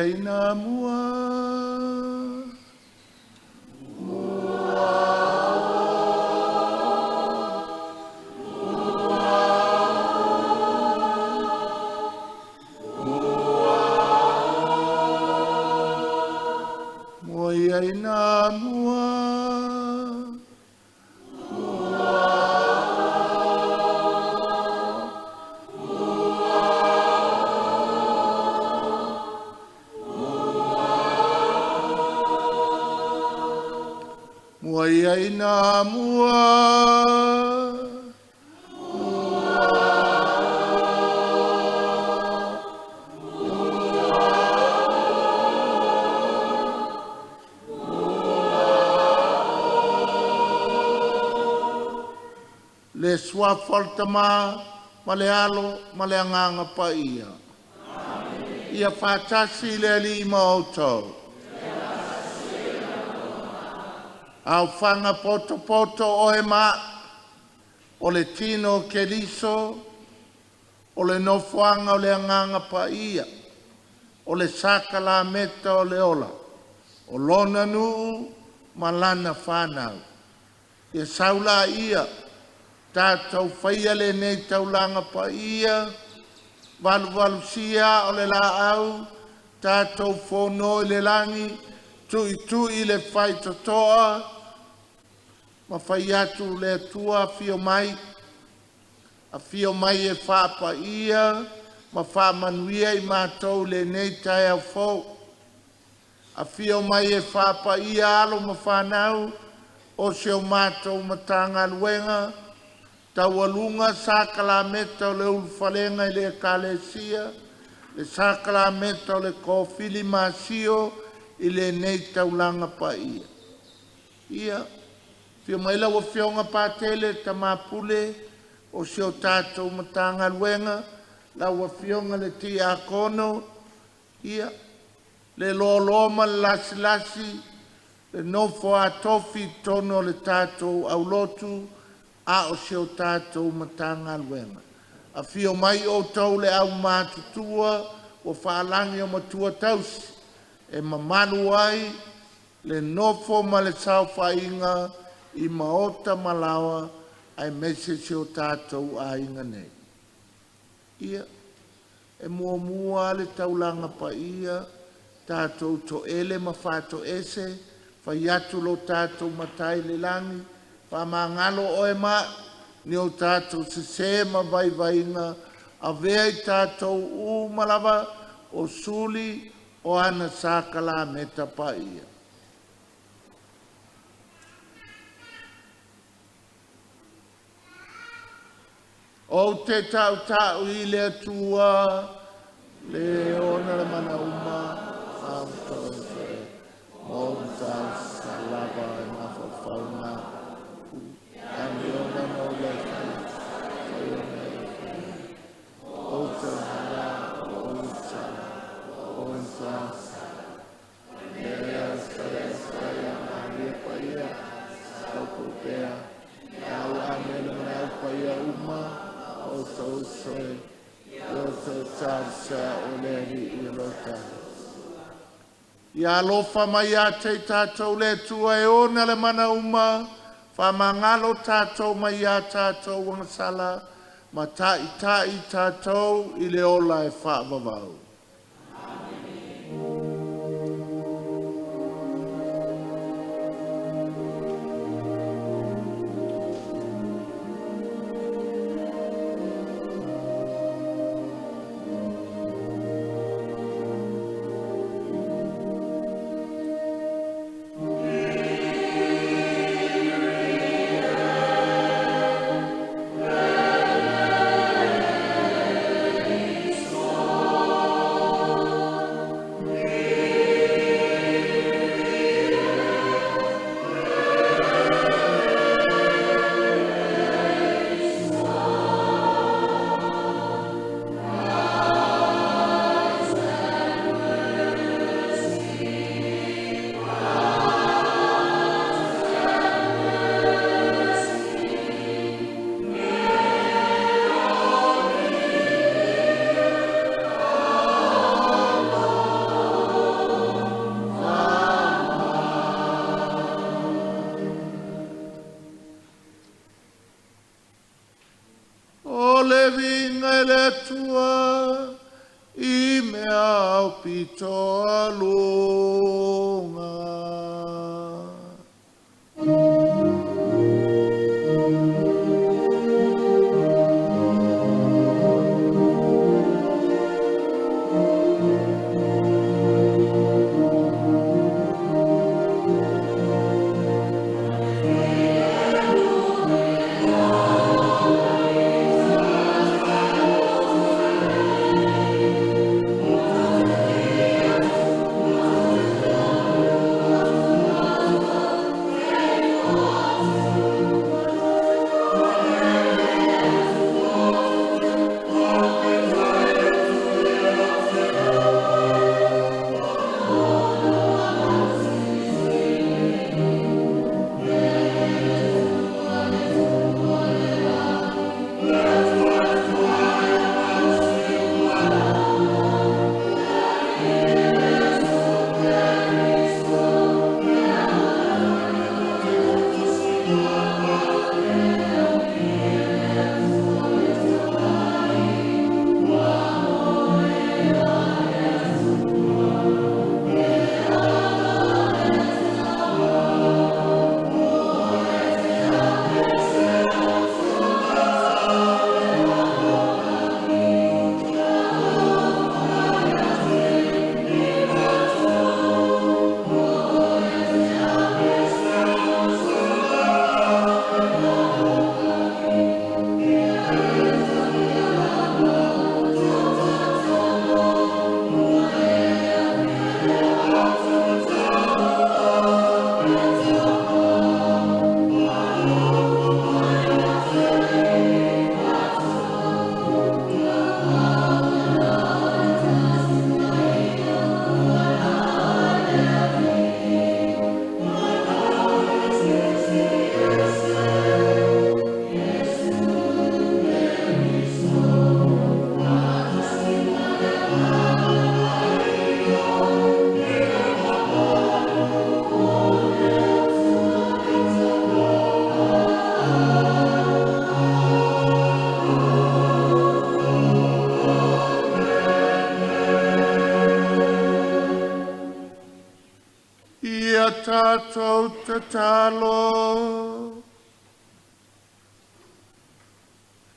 ina mua. Mua ia ina mua. Mua ia ina mua. Le suafa o le Tama ma le Alo ma le Agaga Paia. Ia faatasi le Alii ma outou. Aofaga potopoto oe ma o le tino o Keriso, o le nofoaga o le Agaga Paia, o le sakalameta o le ola, o Lona nuu ma Lana fanau. Ia sau laia, tatou faia lenei taulaga paia, valuvalusia aa o le laau, tatou fono i le lagi, tuitui le faitotoa ma fai atu le Atua afio mai, afio mai e faapaia ma faamanuia i matou i lenei taeao fou. Afio mai e faapaia alo ma fanau o si o matou Matagaluega, taualuga sakalameta o le ulufalega i le Ekalesia, le sakalameta o le kofili masio i lenei taulaga paia. Ia, afio mai lau Afioga Patele Tama Pule o si o tatou Matagaluega, lau Afioga i le Tiakono, ia, le loaloa ma le lasilasi, le nofo a tofi i totonu o le tatou aulotu a o si o tatou Matagaluega. Afio mai outou le aumatutua ua faalagi o matua tausi e mamalu ai le nofo ma le saofaiga i maota ma laoa aemaise si o tatou aiga nei. Ia, e muamua lava le taulaga paia, tatou toele ma faatoese, fai atu lo tatou Matai i le lagi, faamagalo oe ma au i ni o tatou sese ma vaivaiga, avea i tatou uma lava o suli o ana sakalameta paia. Ou te tautau i le Atua, le ona le mana uma, mafuta mo salava e mafaufauga amioga no le o te hana o sala o sa e sa maria paia au pea au amena mana au paia uma o so soe o so sa sa o le ali i lota. Ia alofa mai ia te i tatou le Atua e ona le mana uma, faamagalo tatou mai ia tatou agasala, ma ta'itā'i tatou i le ola e faavavau. le viiga i le Atua i mea aupito aluga. Ia tatou tatalo.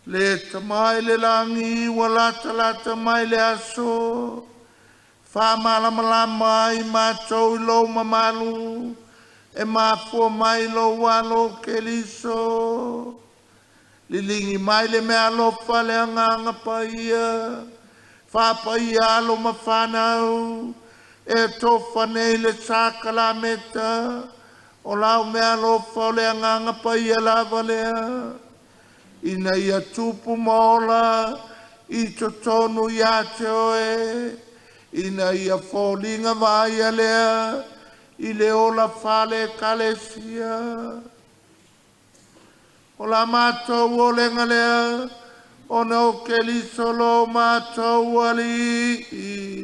Le tamai le lagi ua lata lata mai le aso. Faamalamalama ai matou i lou mamalu e mafua mai lou alo Keriso. Liligi mai le meaalofa le agaga paia. Faapaia alo ma fanau e tofa nei le sakalameta o lau meaalofa o le agaga paia lava lea. Ina ia tupu ma ola i totonu ia te oe, ina ia foliga vaaia lea i le ola fale ekalesia. O la matou olega lea, ona o Keriso lo matou Alii.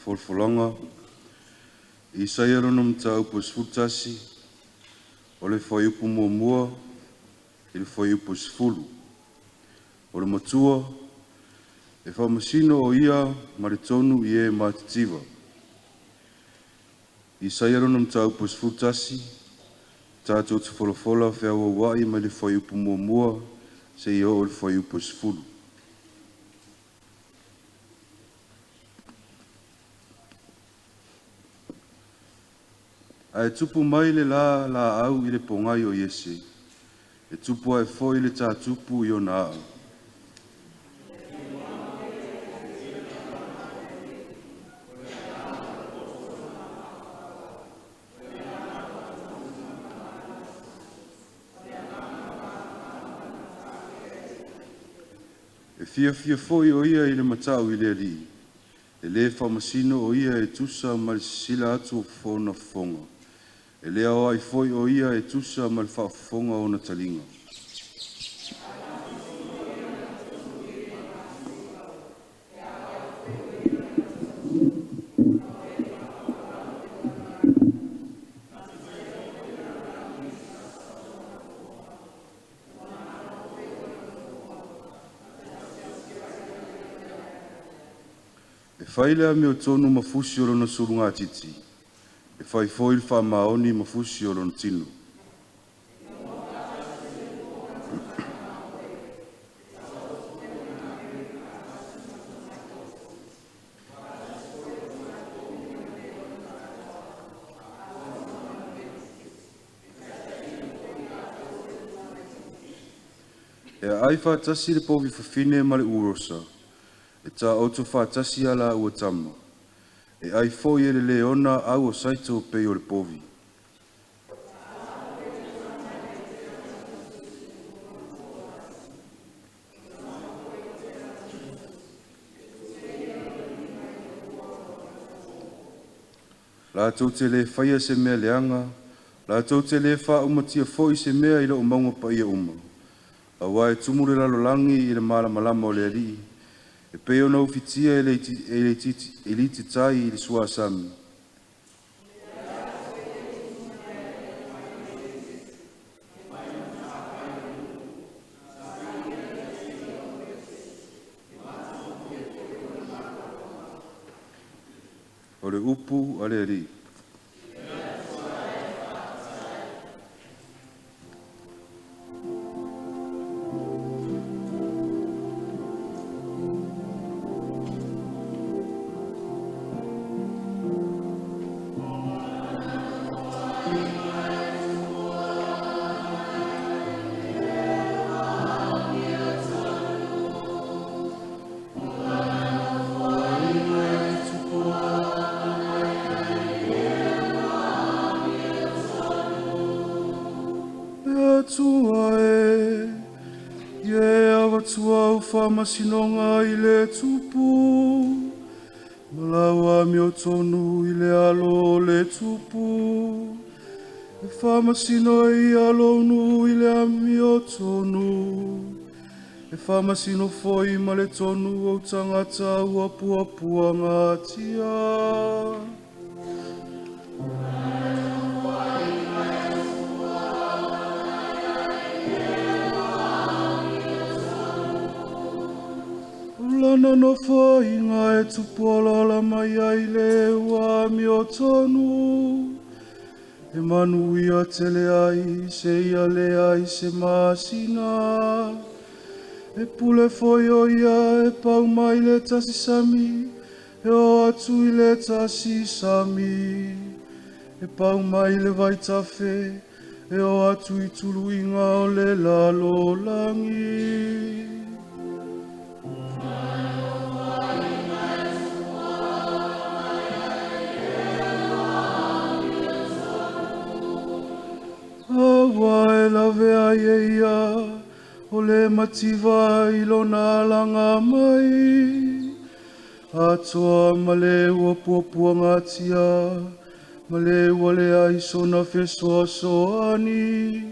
Folafolaga. Isaia lona Mataupu e 11, o le fuaiupu 1 i le fuaiupu 10. O le Matua e faamasino o ia ma le tonu i e matitiva. Isaia lona Mataupu 11, tatou te folafola feauauai mai le fuaiupu 1 seia oo i le fuaiupu 10. Ae tupu mai le la laau i le pogai o Iese, e tupu ae foi le tā tupu i ona aa. E fiafia foi o ia i le mata'u i le Alii, e le faamasino o ia e tusa ma le sisila atu o ona fofoga, e le aoai foi o ia e tusa ma le faafofoga o ona taliga. E fai le amiotonu ma fusi o lona sulugatiti, e fai foi le faamaoni ma fusi o lona tino. E aai faatasi le povi fafine ma le urosa, e taoto faatasi a laua tama. E ai foi e le leona au o saito pei o le povi. Latou te le faia se mea leaga, latou te le faaumatia foi se mea i lou mauga paia uma, aua e tumu le lalolagi i le malamalama o le Alii e pei ona ufitia e le alititai i le suasami. O le upu a le Alii. Le Atua e, ia e avatua au faamasinoga i le Tupu, ma lau amiotonu i le alo o le Tupu, e faamasino ai ia lou nuu i le amiotonu, e faamasino foi ma le tonu ou tagata ua puapuagatia. O lana nofoaiga e tupu alaala mai ai le ua amiotonu, e manuia tele ai seia leai se masina. E pule foi o ia e pau mai le tasi sami, e o atu i le tasi sami. E pau mai le vaitafe, e o atu i tuluiga o le lalolagi. Aua e lavea ai e ia o le mativa i lona alaga mai. Atoa ma le ua puapuagatia, ma le ua leai sona fesoasoani.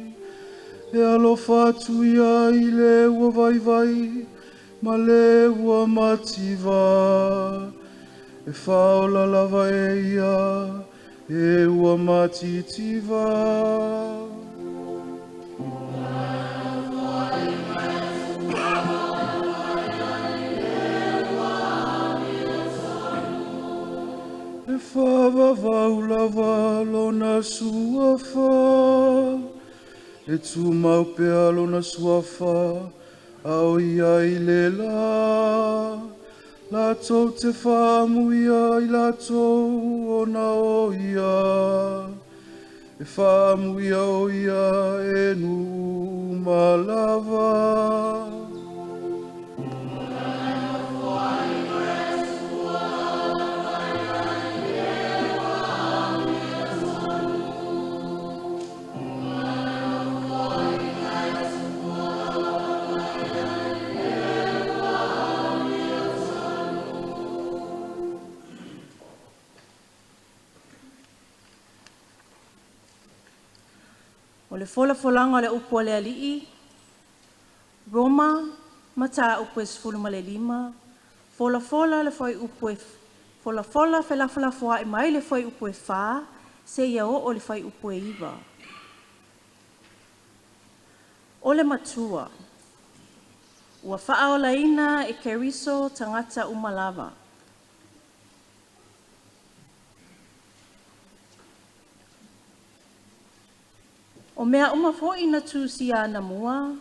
E alofa atu ia i le ua vaivai, ma le ua mativa. E faaola lava e ia e ua matitiva. E faavavau lava lona suafa, e tumau pea lona suafa, a o ia i le la. Latou te faamuia i latou ona o ia, e faamuia o ia e nuu uma lava. O le folafolaga o le upu a le Alii, Roma mataupu e 15, folafola le fuaiupu e folafola felafolafoai mai le fuaiupu e 4 seia oo i le fuaiupu e 9. O le matua, ua faaolaina e Keriso tagata uma lava. O mea uma foi na tusia anamua,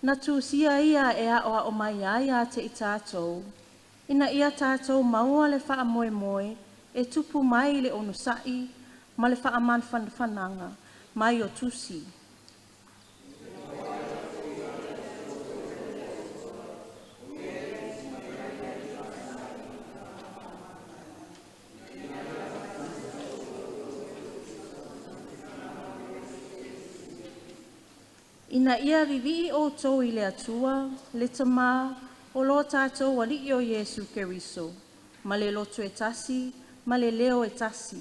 na tusia ia e aoao mai ai ia te i tatou, ina ia tatou maua le faamoemoe e tupu mai le onosai ma le faamafanafanaga mai o tusi. Ina ia vivii outou i le Atua, le Tamā o lo tatou Alii o Iesu Keriso, ma le loto e tasi ma le leo e tasi.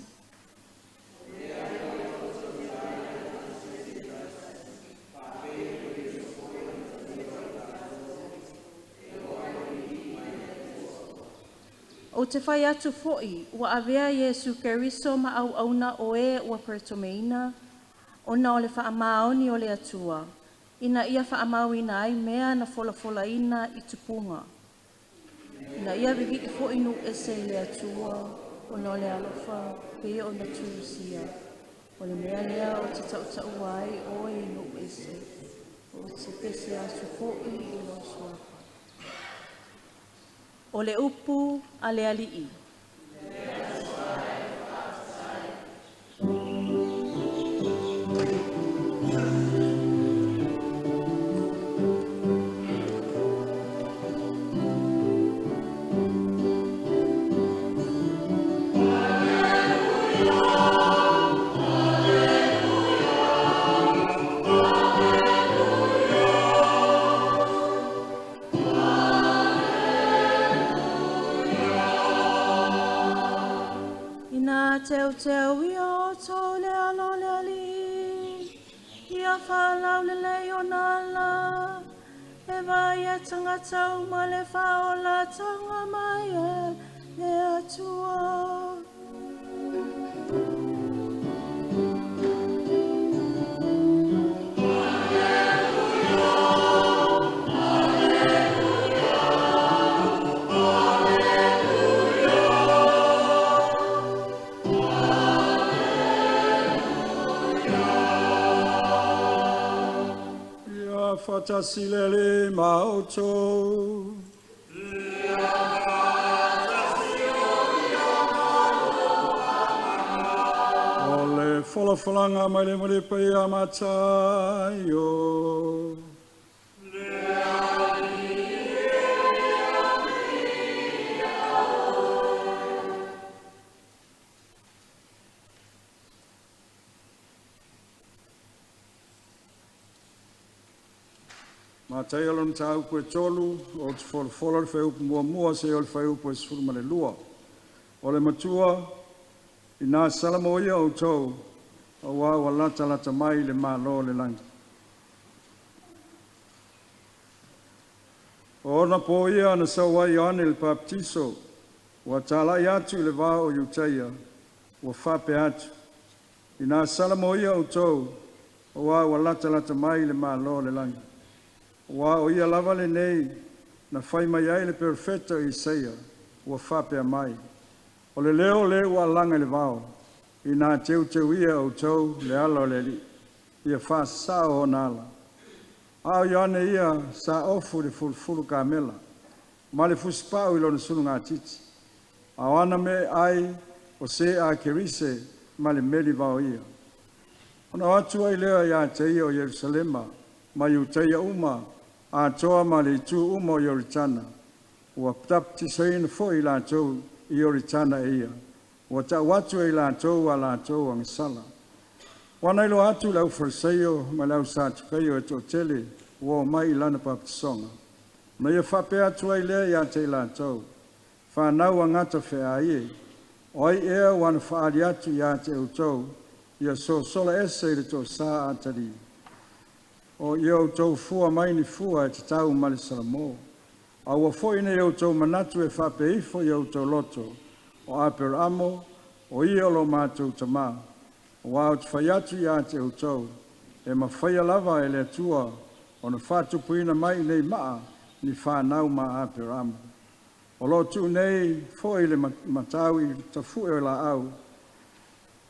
Ou te fai atu foi ua avea Iesu Keriso ma auauna o e ua peretomeina, ona o le faamaoni o le Atua, ina ia faamauina ai mea na folafolaina i tupuga. Ina ia vivii foi nuu ese i le Atua, ona o le alofa pei ona tusia. O le mea lea ou te tautaua ai oe i nuu ese, ou te pese atu foi i lou suafa. O le upu a le Alii. Ina teuteu ia outou le alo o le Alii, ia faalaulelei ona ala, e vaai e tagata uma le faaolataga mai e le Atua. Ia faatasi le Alii ma outou. O le folafolaga mai le Muli Paia Mataio. Mataio lona mataupu e tolu, ou te folafola le fuaiupu muamua seia oo i le fuaiupu e 12. O le matua, ina salamo ia outou, auā ua latalata mai le Malo o le lagi. O ona po ia na sau ai Ioane le Papatiso, Ua tala'i atu i le vao o Iutaia, ua faapea atu, “Ina salamoia outou, auā ua latalata mai le Malo o le lagi.” Auā o ia lava lenei na fai mai ai le Perofeta o Isaia ua faapea mai, “O le leo o le ua alaga i le vao, ina teuteu ia e outou le ala o le Alii, ia faasasao ona ala.” A o Ioane ia sa ofu i le fulufulu kamela, ma le fusipau i lona sulugatiti. A o ana meaai o seā kerise ma le meli vaoia. Ona o atu ai lea ia te ia o Ierusalema ma Iutaia uma atoa ma le itu uma o Ioritana. Ua papatisoina foi i latou i Ioritana e ia, ua ta'u atu e i latou a latou agasala. Ua na iloa atu i le aufalesaio ma le au-Satukaio e toatele ua omai i lana papatisoga, ona ia faapea atu ai lea ia te i latou, “Fanau a gata feaai e, o ai ea ua na faaali atu ia te outou ia sosola ese i le toesā atalii? O ia outou fua mai ni fua e tatau ma le salamo. Aua foi ne i outou manatu e faapea ifo i o outou loto, ‘O Aperamo, o ia lo matou tamā.’ Auā ou te fai atu ia te outou, e mafaia lava e le Atua ona faatupuina mai i nei maa ni fanau ma Aperamo. O lo o tuu nei foi le matau i tafue o laau.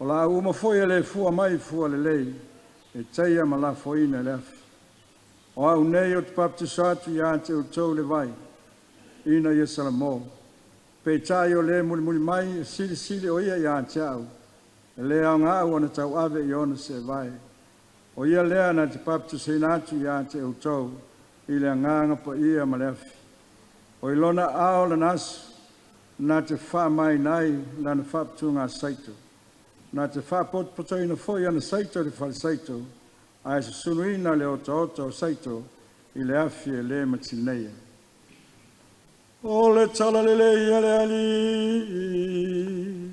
O laau uma foi e le fua mai i fua lelei, e taia ma lafoina i le afi. O au nei ou te papatiso atu ia te outou i le vai, ina ia salamo. Peitai o le e mulimuli mai, e silisili o ia ia te a'u, e le aoga a'u ona tauave i ona seevae. O ia lea na te papatisoina atu ia te outou i le Agaga Paia ma le afi. O i lona aao lana aso, na te faamaina ai lana faaputugasaito, na te faapotopotoina foi ana saito i le falesaito, ae susunuina le otaota o saito i le afi e le matineia. O le Tala lelei a le Alii.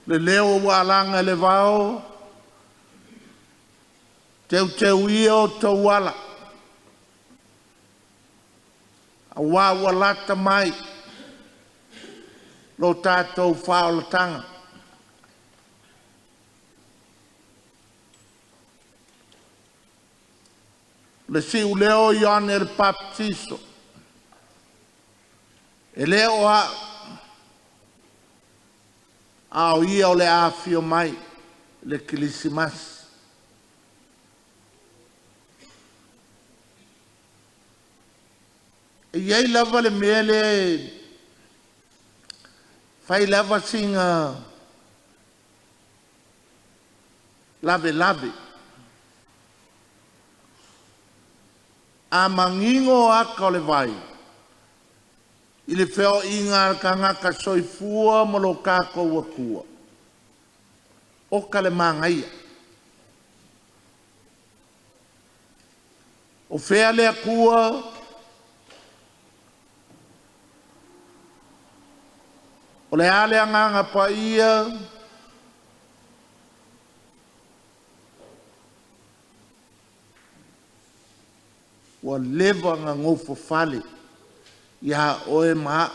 Le leo ua alaga i le vao, teuteu ia outou ala, aua ua lata mai lo tatou faaolataga. Le siuleo o Ioane le Papatiso, e le o a'u, a o Ia o le a afio mai, le Kerisimasi. E i ai lava le mea lea e fai lava sina lavelave. A manino ata o le vai i le feoaiga a le tagata soifua ma lo tatou Atua, oka le manaia. O fea le Atua? O le a le Agaga Paia? Ua leva ona nofofale ia oe ma a'u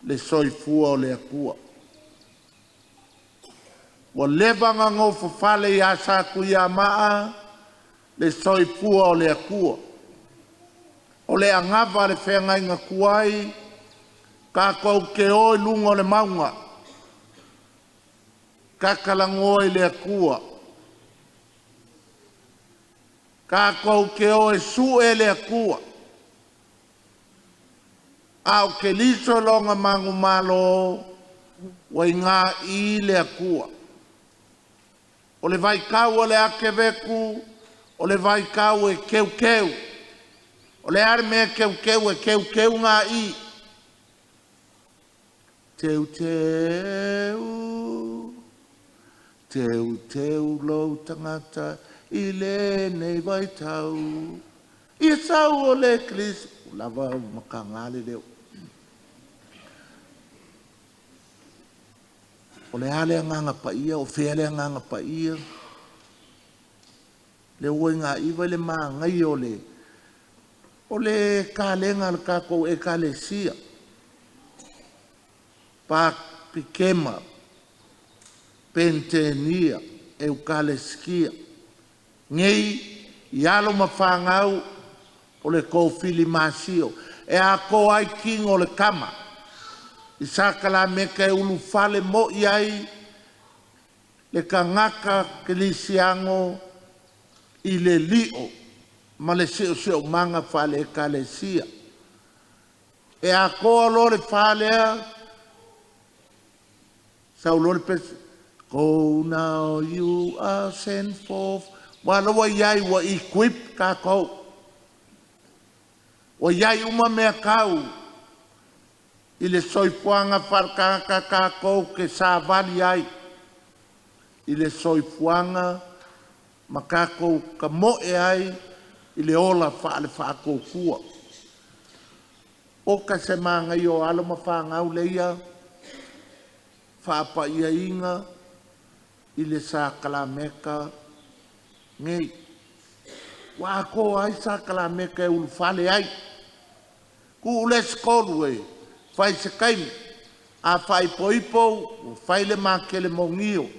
le soifua o le Atua. Ua leva ona nofofale ia Satuiamaa le soifua o le Atua. O le anava a le feagaiga tuai tatou te o i luga o le mauga tatalanoa i le Atua, tatou te o e sue le Atua, a o Keriso lona manumalo ua iina i le Atua. O le vaitau o le akeveku, o le vaitau e keukeu. O le a le mea e keukeu e keukeu ngā i. Teuteu, teuteu lou tagata i lenei vaitau. Ia sau o le Keriso. Lava o makagā le leo. O le a le agaga paia, o fea le agaga paia. Le ua i ngā iwa i le māgai o le o le kalega le kākou ekalesia. Papikema, Pentenia, Eukalesitia. Nei i alo ma whāngau o le kōwhili masio. E a ko ai tino o le kama. I sakalameka e ulufale mo i ai le tagata kerisiano i le lio ma le siosiomaga faale-Ekalesia. E atoa loa le falea, sau loa le pese, Go now you are sent forth. Ua lawa iai ua equip kākou. Ua iai uma mea kau i le soifuaga faale-tagata kākou ke savali ai i le soifuaga ma kākou kamoe ai i le ola faale-faatuatua. O ka se māgai o alo ma whāngau leia faapaiaina i le sakalameka nei. Ua atoa ai sakalameka e ulufale ai. Tuu le isi tolu e fai se taimi. A faaipoipo ua fai le makelemogio.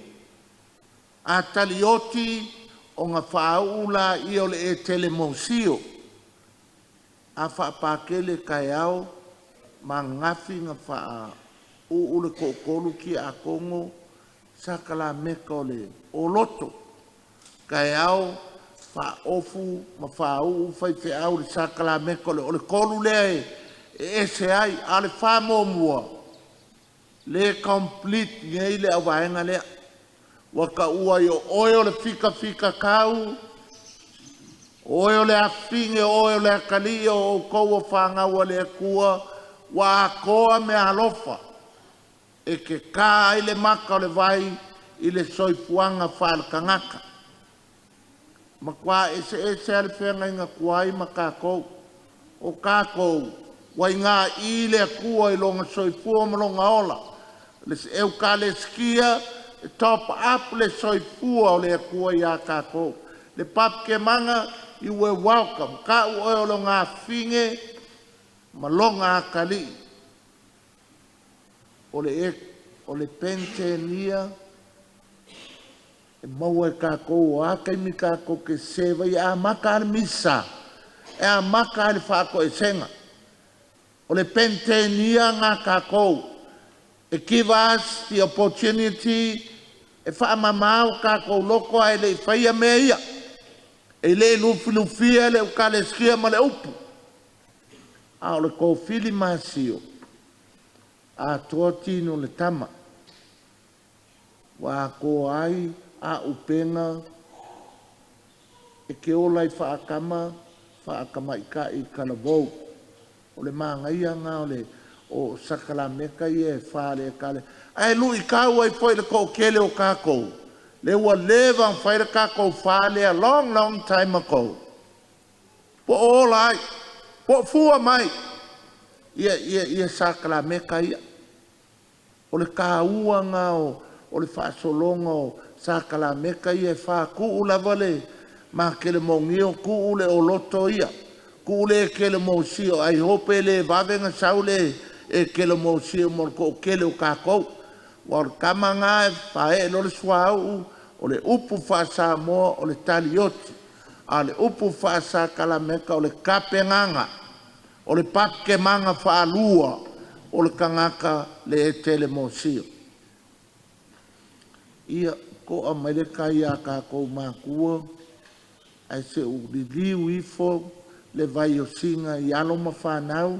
A talioti ona faauu laia o le etelemosio. A faapakele taeao ma ananafi na faauu le toatolu tiakono sakalameka o le oloto. Taeao faaofu ma faauu faifeau i le sakalameka o le tolu lea e ese ai. A o le faamuamua, le complete nei le auvaega lea. Ua taua ai o oe o le fitafitatau, o oe o le afine, o oe o le atalii, o outou o fanau a le Atua, ua atoa meaalofa e te ta ai le mata o le vai i le soifuaga faale-tagata. Matua eseese lava le feagaiga tuai ma tatou. O tatou, ua i ga'i le Atua i lona soifua ma lona ola. Le Eukalesitia e top up le soifua o le Atua ia tatou. Le Papikemaga, you were welcome. Ka'u oe o lona afine ma lona atalii. O le, o le Pentenia e maua e tatou o a taimi tatou te seva ia amata lava le misa, e amata lava i le faatoesega. O le Pentenia na tatou. E give us the opportunity e faamama o tatou loto ae le i faia mea ia. E le lufilufia le Eukalesitia ma le upu. A o le kofili masio, atoa tino o le tama. Ua atoa ai auupega e ke ola i faakama, faatamaitai talavou. O le magaia na o le o sakalameka ia e wha le kale. Ae lui kau ai foi le toatele o tatou. Le ua leva ona fai le tatou wha long, long time ago. Po o ola ai, po o fua mai. Ia, ia, ia sakalameka ia. O le tāua ngā o le faasologa o sakalameka ia e whākuu lava le makele mongio, kuu le oloto ia. Kuu le kele mosio, ai hope le vave na sau le e kele mosio mo le toatele o kākou. Ua o le kama ngā e whae lo le suau, o le upu wha-Samoa o le talioti. A le upu wha-Sakalameka o le kapengaga, o le papikemaga whaalua, o le tagata le etele mosio. Ia, to'a mai le tai a tatou matua, ae se u liliu ifo le vai o sina i alo ma whanau,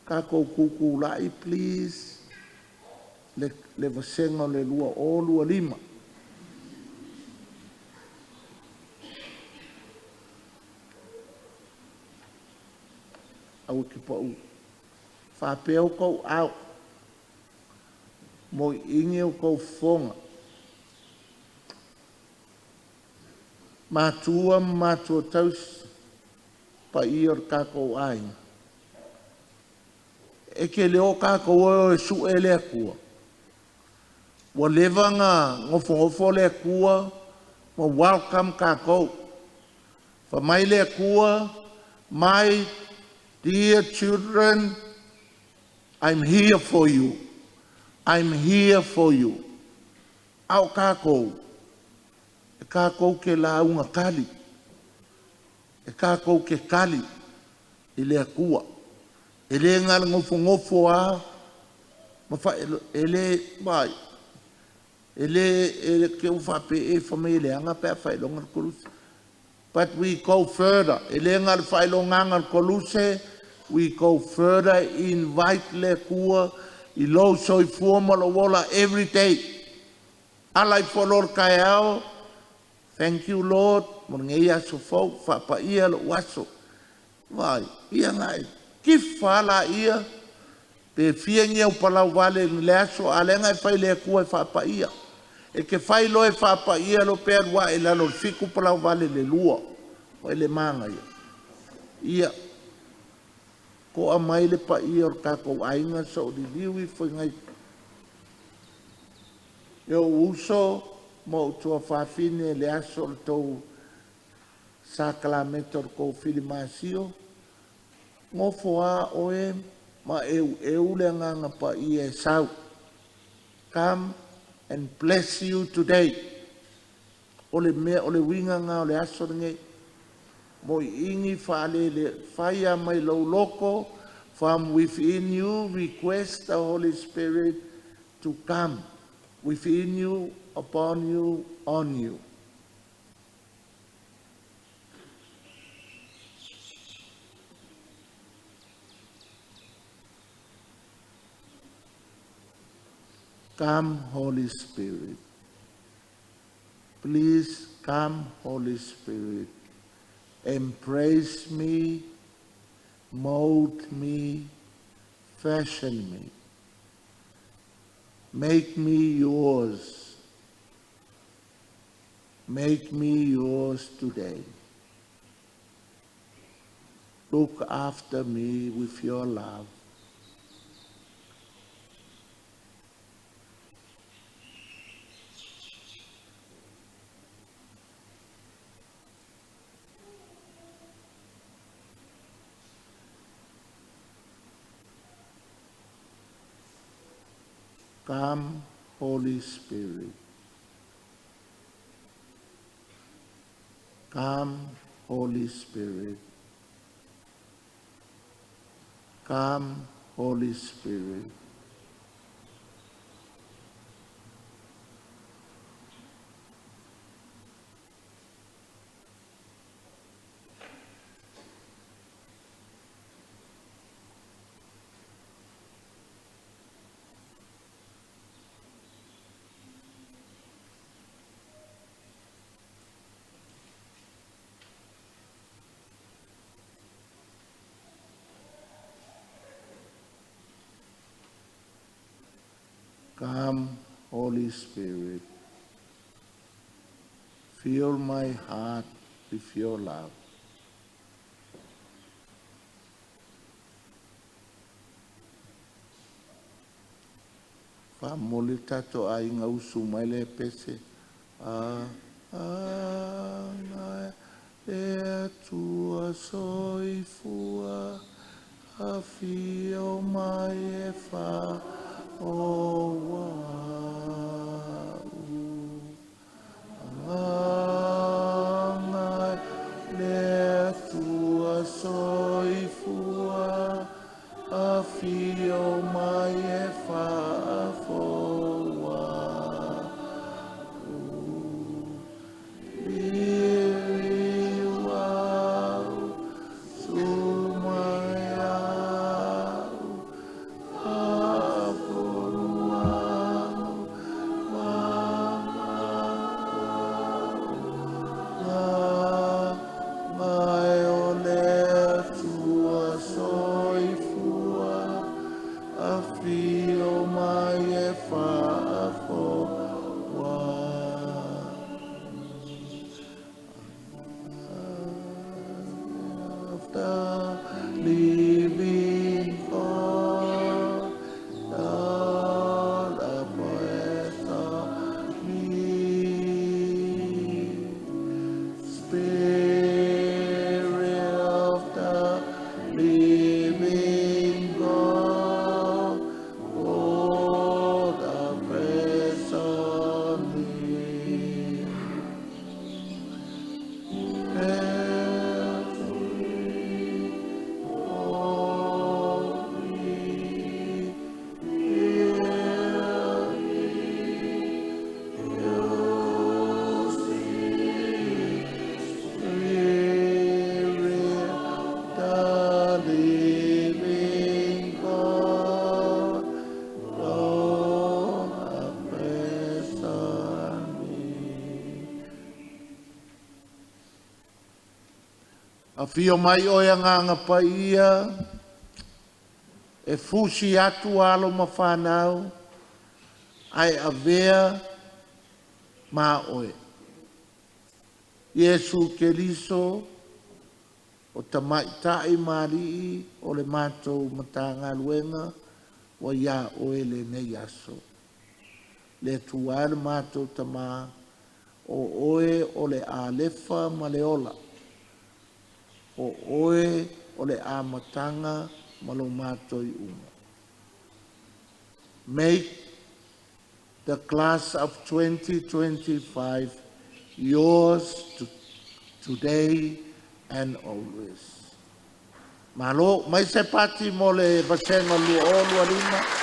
tatou kukula'i please, le vasega o le 2025. Au ke pau. Whapea o kou au. Mo ingi o kou fonga. Matua matua tausi. Pa i o kākou aiga. E ke leo kākou o e su e le akua. Ua leva ngā ngofo le akua ma welcome kākou. Fa mai le akua, my dear children, I'm here for you. I'm here for you. Au kākou, e kākou ke launga kali. E kākou ke kali i le akua. E le ngā ngofo a, ma fa e le mai. E le e ke u whape e whamai le anga pe a whailonga le koluse. But we go further. E le ngā le whailonga le koluse, we go further, invite le kua, i lo soifua ma lo wola every day. Ala i whalor kai ao, thank you Lord, mo ngei aso fau, whapa ia lo waso. Vai, ia ngai, kifa la ia, pe fia ngia upalau vale le aso, a le ngai fai le kua e whapa ia. E ke whai lo e whapa ia lo pe arua e lalo fiku palau vale le lua. O ele manga ia. Ia, ko a mai le pa ia o kākou ainga so o liliu i fo ngai. E o uso mo tua whawhine le aso le tau sakramento o kou fili masio. Ngofo a oe ma eu eu le nganga pa ia e sau. Come and bless you today. O le mea, o le winga ngā o le aso nge. Mo i ingi whaale le whaia mai lau loko. From within you, request the Holy Spirit to come within you, upon you, on you. Come, Holy Spirit. Please come, Holy Spirit. Embrace me, mold me, fashion me. Make me yours. Make me yours today. Look after me with your love. Come, Holy Spirit. Come, Holy Spirit. Come, Holy Spirit. Come, Holy Spirit, fill my heart with your love. Wha mole tato a inga usu mai le pese. A, a, ngai, e atua soifua, a fio mai e wha o wau. Ngai, le atua soifua, a fio mai e wha fo wau. Iri wau, sumai au, aporuanga. Afio mai oe Agaga Paia e fusi atu alo ma fanau ae avea ma oe. Iesu Keriso o tamaitai ma alii o le matou Matagaluega ua ia oe lenei aso. Le Atua e le matou Tamā, o oe o le Alefa ma le Ola, o oe o le amataga ma lo matou iuga. Make the class of 2025 yours today and always. Malo, mai se pati mo le vasega 2025.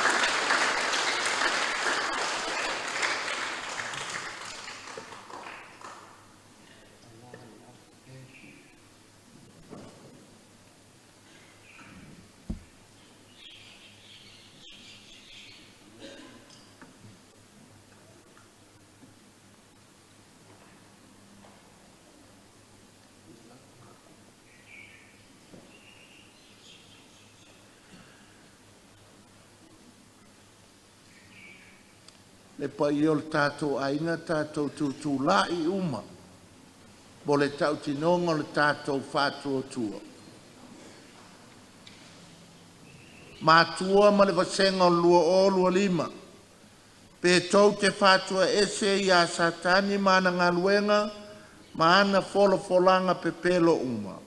Le paia o le tatou aiga, tatou tutulai uma mo le tautinoga o le tatou faatuatua. Matua ma le vasega o le 2025, pe tou te fatuaese ia Satani ma ana galuega ma ana folafolaga pepelo uma.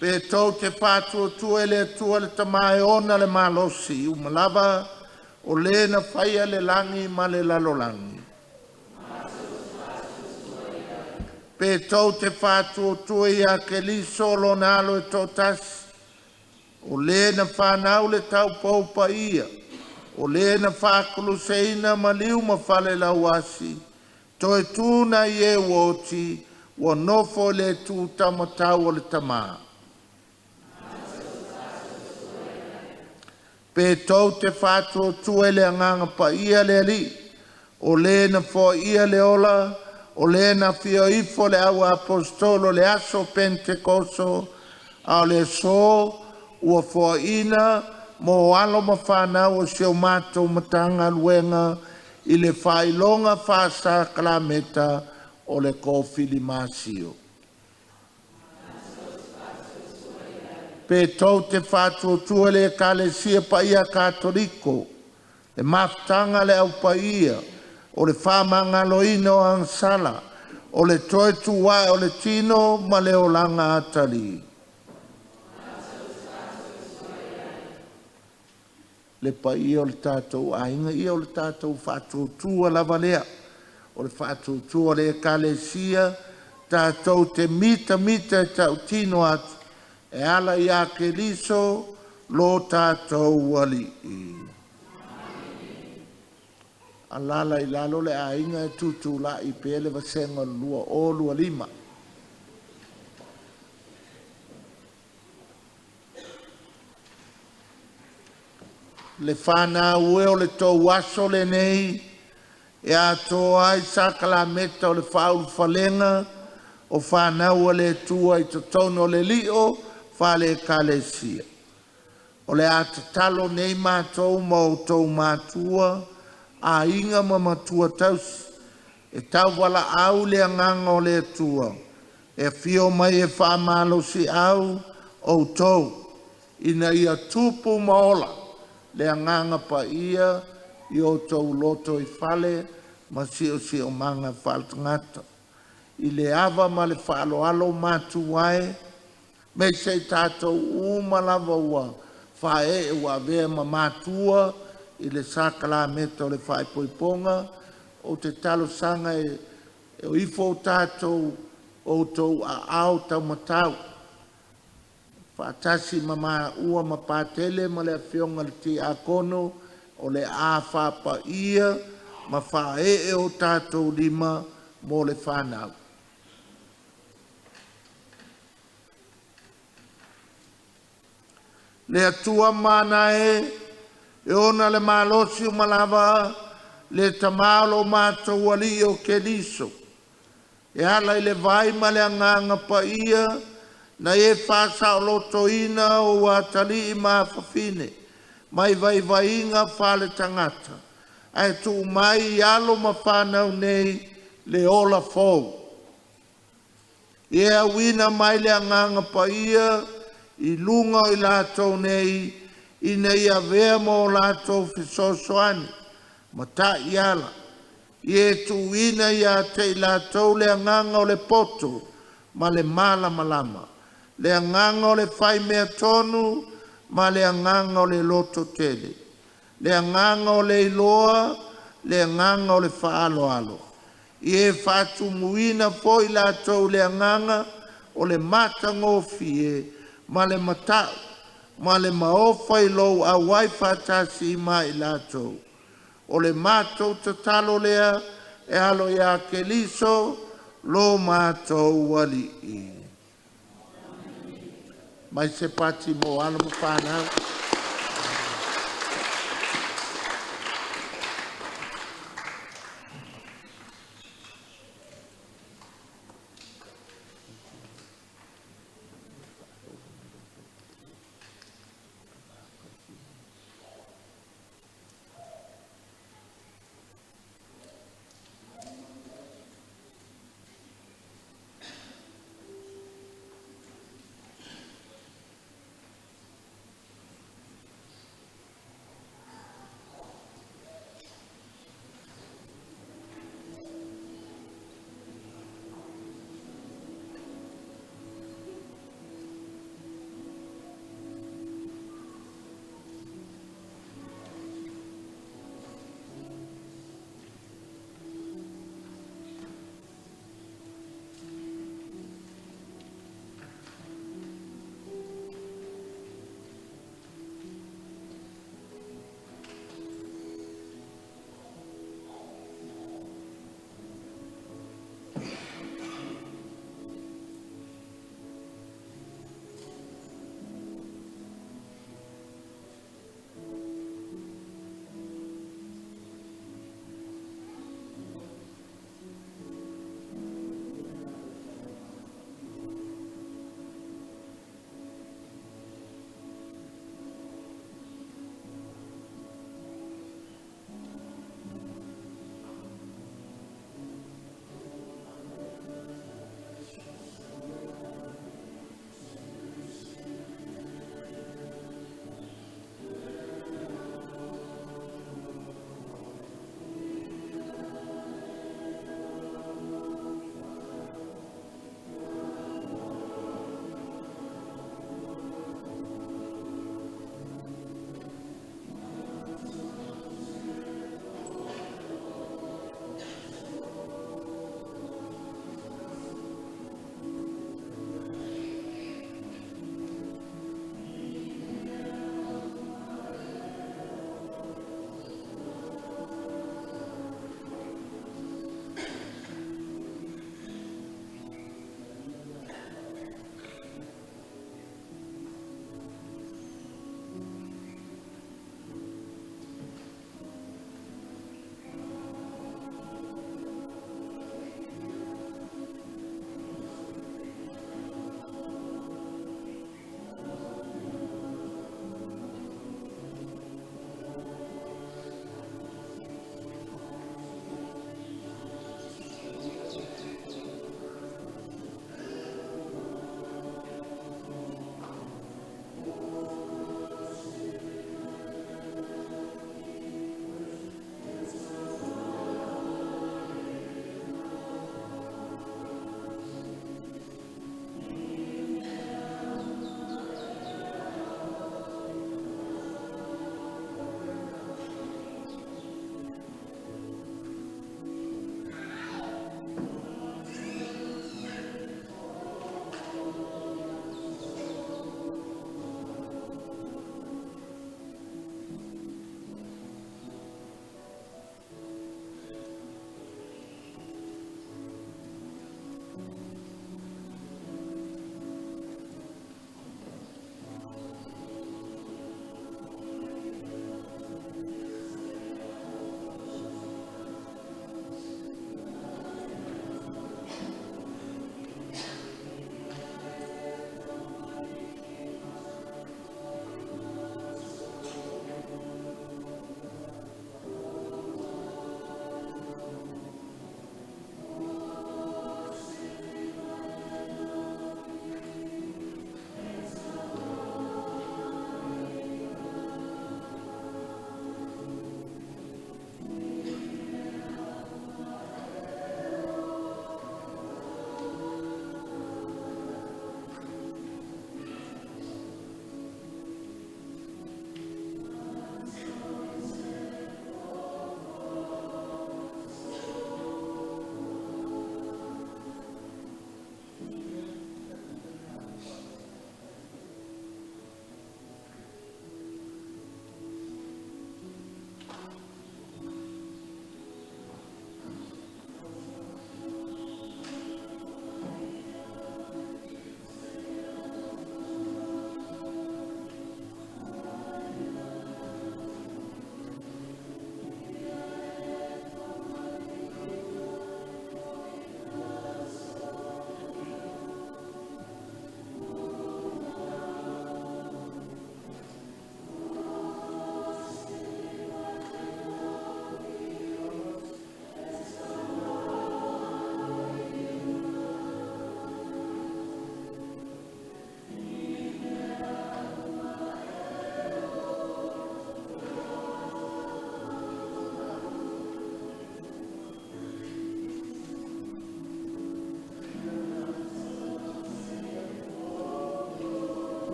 Pe tou te faatuatua i le Atua le Tama e ona le malosi uma lava, o Le na faia le lagi ma le lalolagi. Pe tou te faatuatua ia Keriso Lona Alo e toatasi, o Le na fanau i le taupou paia, o Le na faakuluseina maliu ma falelauasi, toe tu nai e ua oti, ua nofo i le itu taumatau o le Tama. Pe tou te faatuatua i le Agaga Paia le Alii, o Le na foaia le ola, o Le na afio ifo i le auaposeitolo i le aso Penetekoso, a o le aso ua foaina mo alo ma fanau o si o matou Matagaluega i le faailoga faasakalameta o le kofilimasio. Pe tou te faatuatua i le Ekalesia Paia Katoliko, le mafutaga a le Au Paia, o le faamagaloina o agasala, o le toe tu ae o le tino ma le olaga atalii. Le paia o le tatou aiga, ia o le tatou faatuatua lava lea. O le faatuatua o le Ekalesia tatou te mitamita e tautino atu e ala ia Keriso lo tatou Alii. Alala i lalo le aiga e tutulai pea le vasega o le 2025. Le fanau e o le tou aso lenei e atoa ai sakalameta o le faaulufalega o fanau a le Atua i totonu o le lio faale-Ekalesia. O le a tatalo nei matou ma outou matua, aiga ma matua tausi e tauvalaau le Agaga o le Atua e afio mai e faamalosiau outou ina ia tupu ma ola le Agaga Paia i o outou lotoifale ma siosiomaga faaletagata. I le ava ma le faaaloalo matua e, me se i tatou uma lava ua faaee ua avea ma matua i le sakalameta o le faaipoipoga, ou te talosaga e o ifo o tatou outou aao taumatau faatasi ma maua ma Patele ma le afioga i le Tiakono o le a faapaia ma faaee o tatou lima mo le fanau. Le Atua mana e, e ona le malosi uma lava, le Tama o lo matou Alii o Keriso. E ala i le vai ma le agaga paia, na e faasaolotoina ou atalii ma afafine, mai vaivaiga faale-tagata, ae tuu mai i alo ma fanau nei le ola fou. Ia e auina mai le agaga paia i luga o i latou nei, ina ia avea ma o latou fesoasoani ma taiala. Ia e tuuina ia te i latou le agaga o le poto ma le malamalama, le agaga o le faimea tonu ma le agaga o le loto tele, le agaga o le iloa, le agaga o le faaaloalo. Ia e faatumuina foi latou i le agaga o le matagofie ma le mata'u ma le maofa i lou auai faatasi ma i latou. O le matou tatalo lea e alo ia Keriso lo matou Alii. Mai se pati mo alo ma fanau.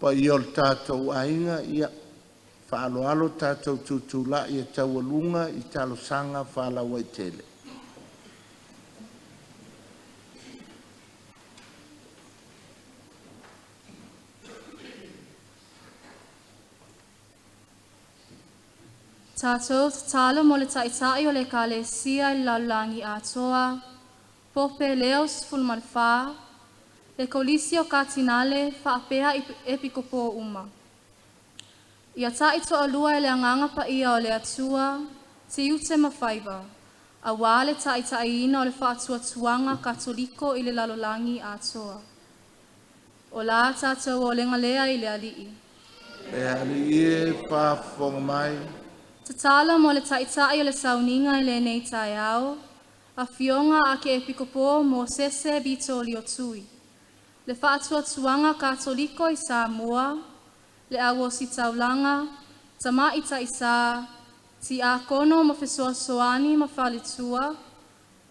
Paia o le tatou aiga, ia faaaloalo tatou tutulai e taualuga i talosaga faalauaitele. Tatou tatalo mo le Taitai o le Ekalesia i le lalolagi atoa, Pope Leo XIV, le Kolisi o Katinale faapea Epikopo uma. Ia taitoalua e le Agaga Paia o le Atua, tiute ma faiva, auā le taitaiina o le faatuatuaga Katoliko i le lalolagi atoa. O la tatou olega lea i le Alii. Le Alii e faafofoga mai. Tatalo mo le Taitai o le Sauniga i lenei taeao, Afioga Akeepikopo Mosese Vitolio Tui, le Faatuatuaga Katoliko i Samoa, le Au Ositaulaga, Tamaitaisā, Tiakono ma Fesoasoani ma Faletua,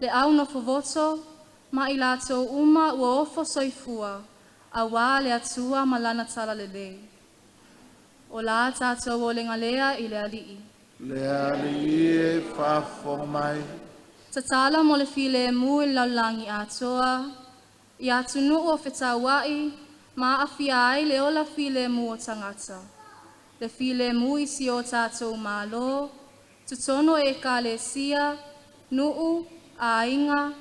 le Au Nofovoto, ma i latou uma ua ofo soifua, auā le Atua ma Lana Talalelei. O la tatou olega lea i le Alii. Le Alii e faafofoga mai. Tatalo mo le filemu i le lalolagi atoa, i atunuu o fetaua'i ma aafia ai le ola filemu o tagata, le filemu i si o tatou Malo, totonu o Ekalesia, nuu, aiga,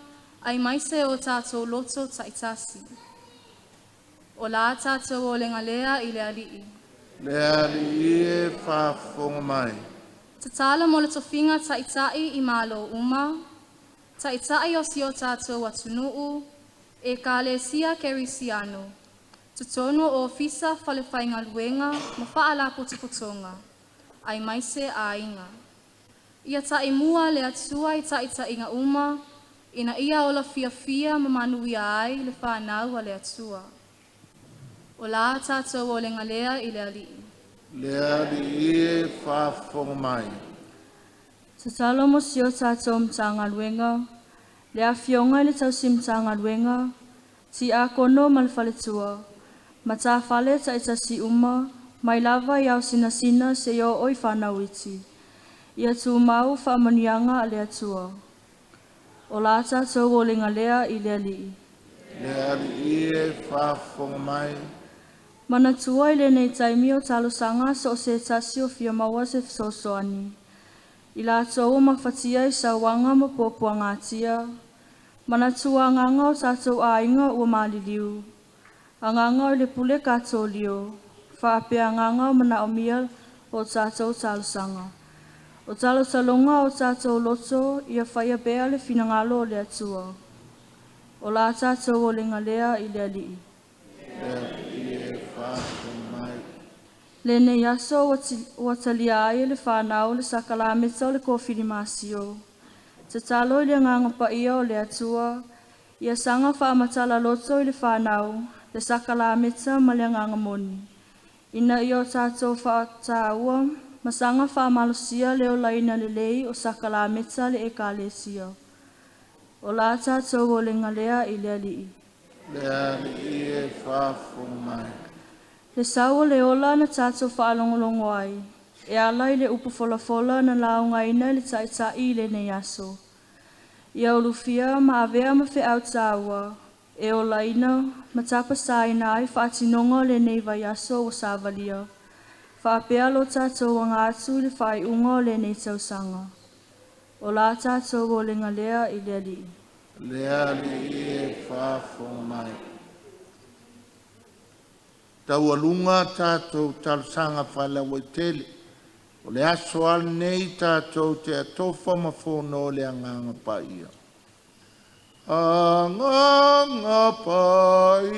aemaise o tatou loto taitasi. O la tatou olega lea i le Alii. Le Alii e faafofoga mai. Tatalo mo le tofiga taitai i Malo uma, taitai o si o tatou atunuu, Ekalesia Kerisiano, totonu o ofisa falefaigaluega ma faalapotopotoga, aemaise aiga. Ia taimua le Atua i taitaiga uma, ina ia ola fiafia ma manuia ai le fanau a le Atua. O la tatou olega lea i le Alii. Le Alii e faafofoga mai. Tatalo mo si o tatou Matagaluega, le Afioga i le Tausi Matagaluega, Tiakono ma le Faletua, matafale taitasi uma, mai lava i ao sinasina seia oo i fanau iti. Ia tumau faamanuiaga a le Atua. O la tatou olega lea i le Alii. Le Alii e faafofoga mai. Manatua i lenei taimi o talosaga so o se tasi o fia maua se fesoasoani. I latou o mafatia i sauaga ma puapuagatia, manatua agaga o tatou aiga ua maliliu, agaga o le pule Katolio, faapea agaga o manaomia o tatou talosaga. O talotaloga o tatou loto ia faia pea le finagalo o le Atua. O la tatou olega lea i le Alii. Le Alii e faafofoga mai. Lenei aso ua talia ai e le whanau le sakalameta o le kofilimasio. Tatalo i le agaga paia o le Atua, ia saga faamatala loto i le whanau, le sakalameta ma le agaga moni. Ina ia o tatou faataua, ma saga faamalosia le olaina lelei o sakalameta le ekalesia. O la tatou olega lea i le Alii. Le Alii e faafofoga mai. Le sau o le ola na tatou faalogologo ai, e ala i le upu folafola na laugaina i le taitai i lenei aso. Ia ulufia ma avea ma feau tāua, e olaina ma tapasaina ai faatinoga o lenei vaiaso ua savalia. Faapea lo tatou aga atu i le faaiuga o lenei tausaga. O la tatou olega lea i le Alii. Le Alii e faafofoga mai. Taualuga tatou talosaga faalauaitele. O le aso a lenei tatou te atofa ma fono le agaga paia. Agaga Paia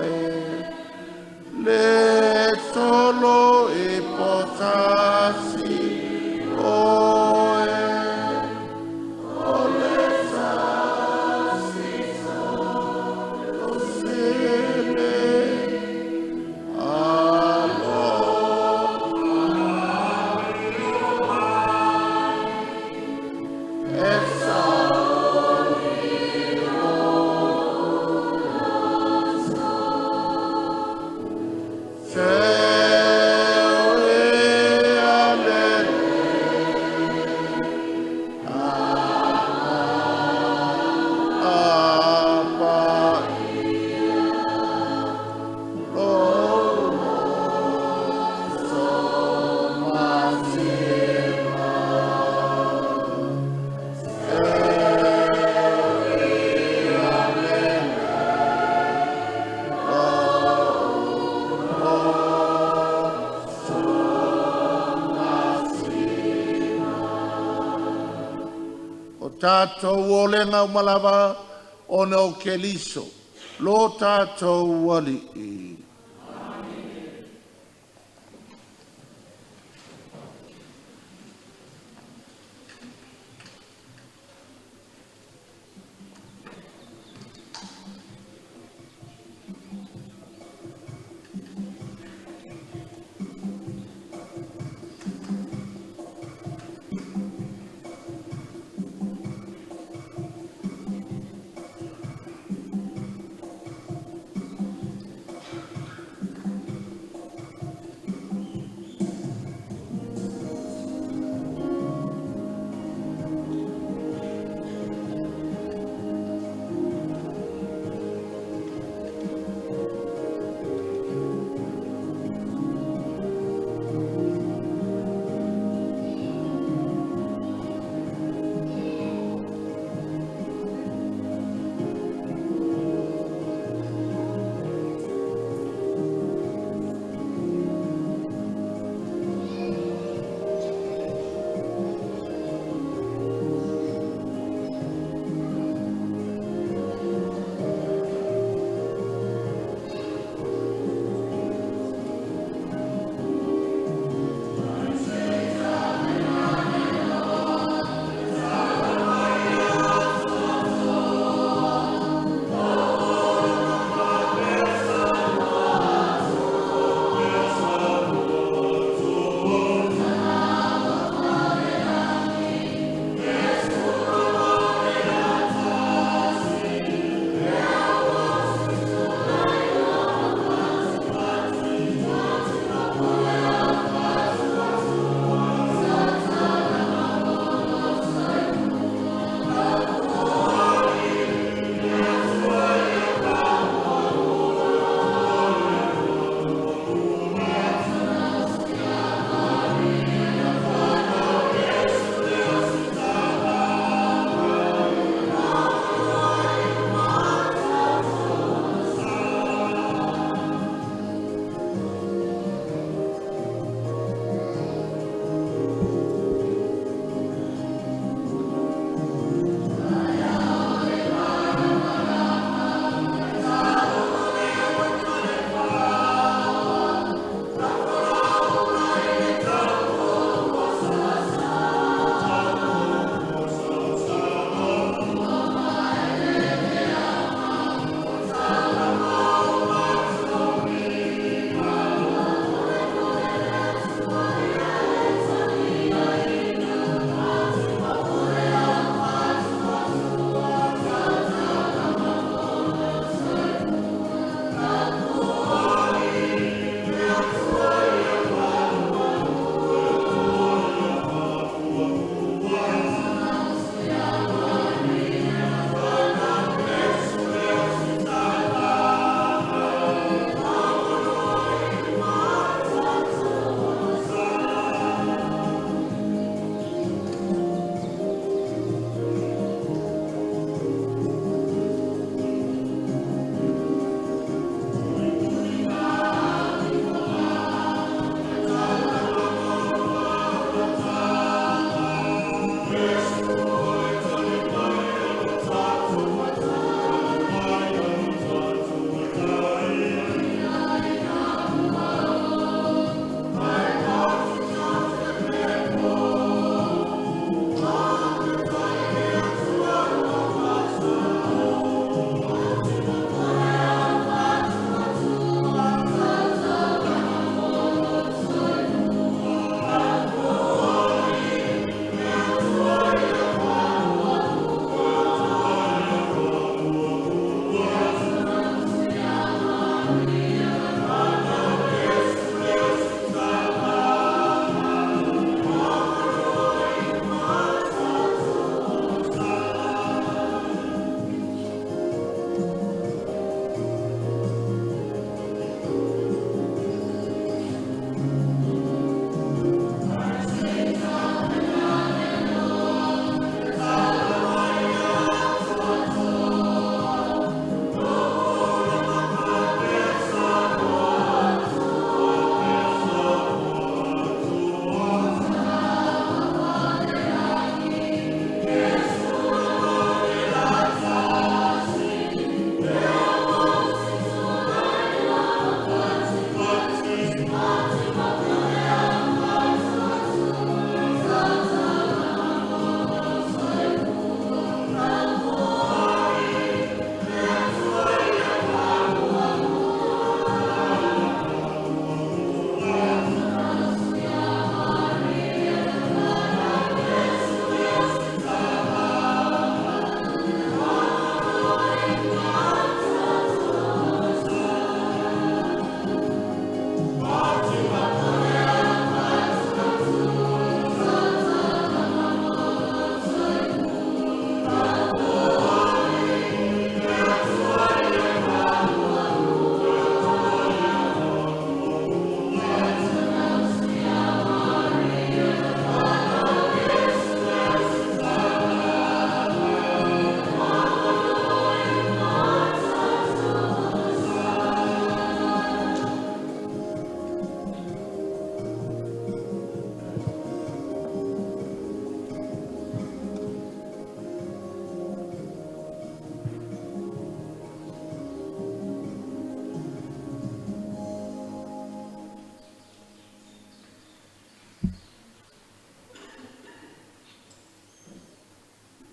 e, le tolo e potasi oe, o le tasi sele alo e tatou olega uma lava ona o Keriso, lo tatou Alii.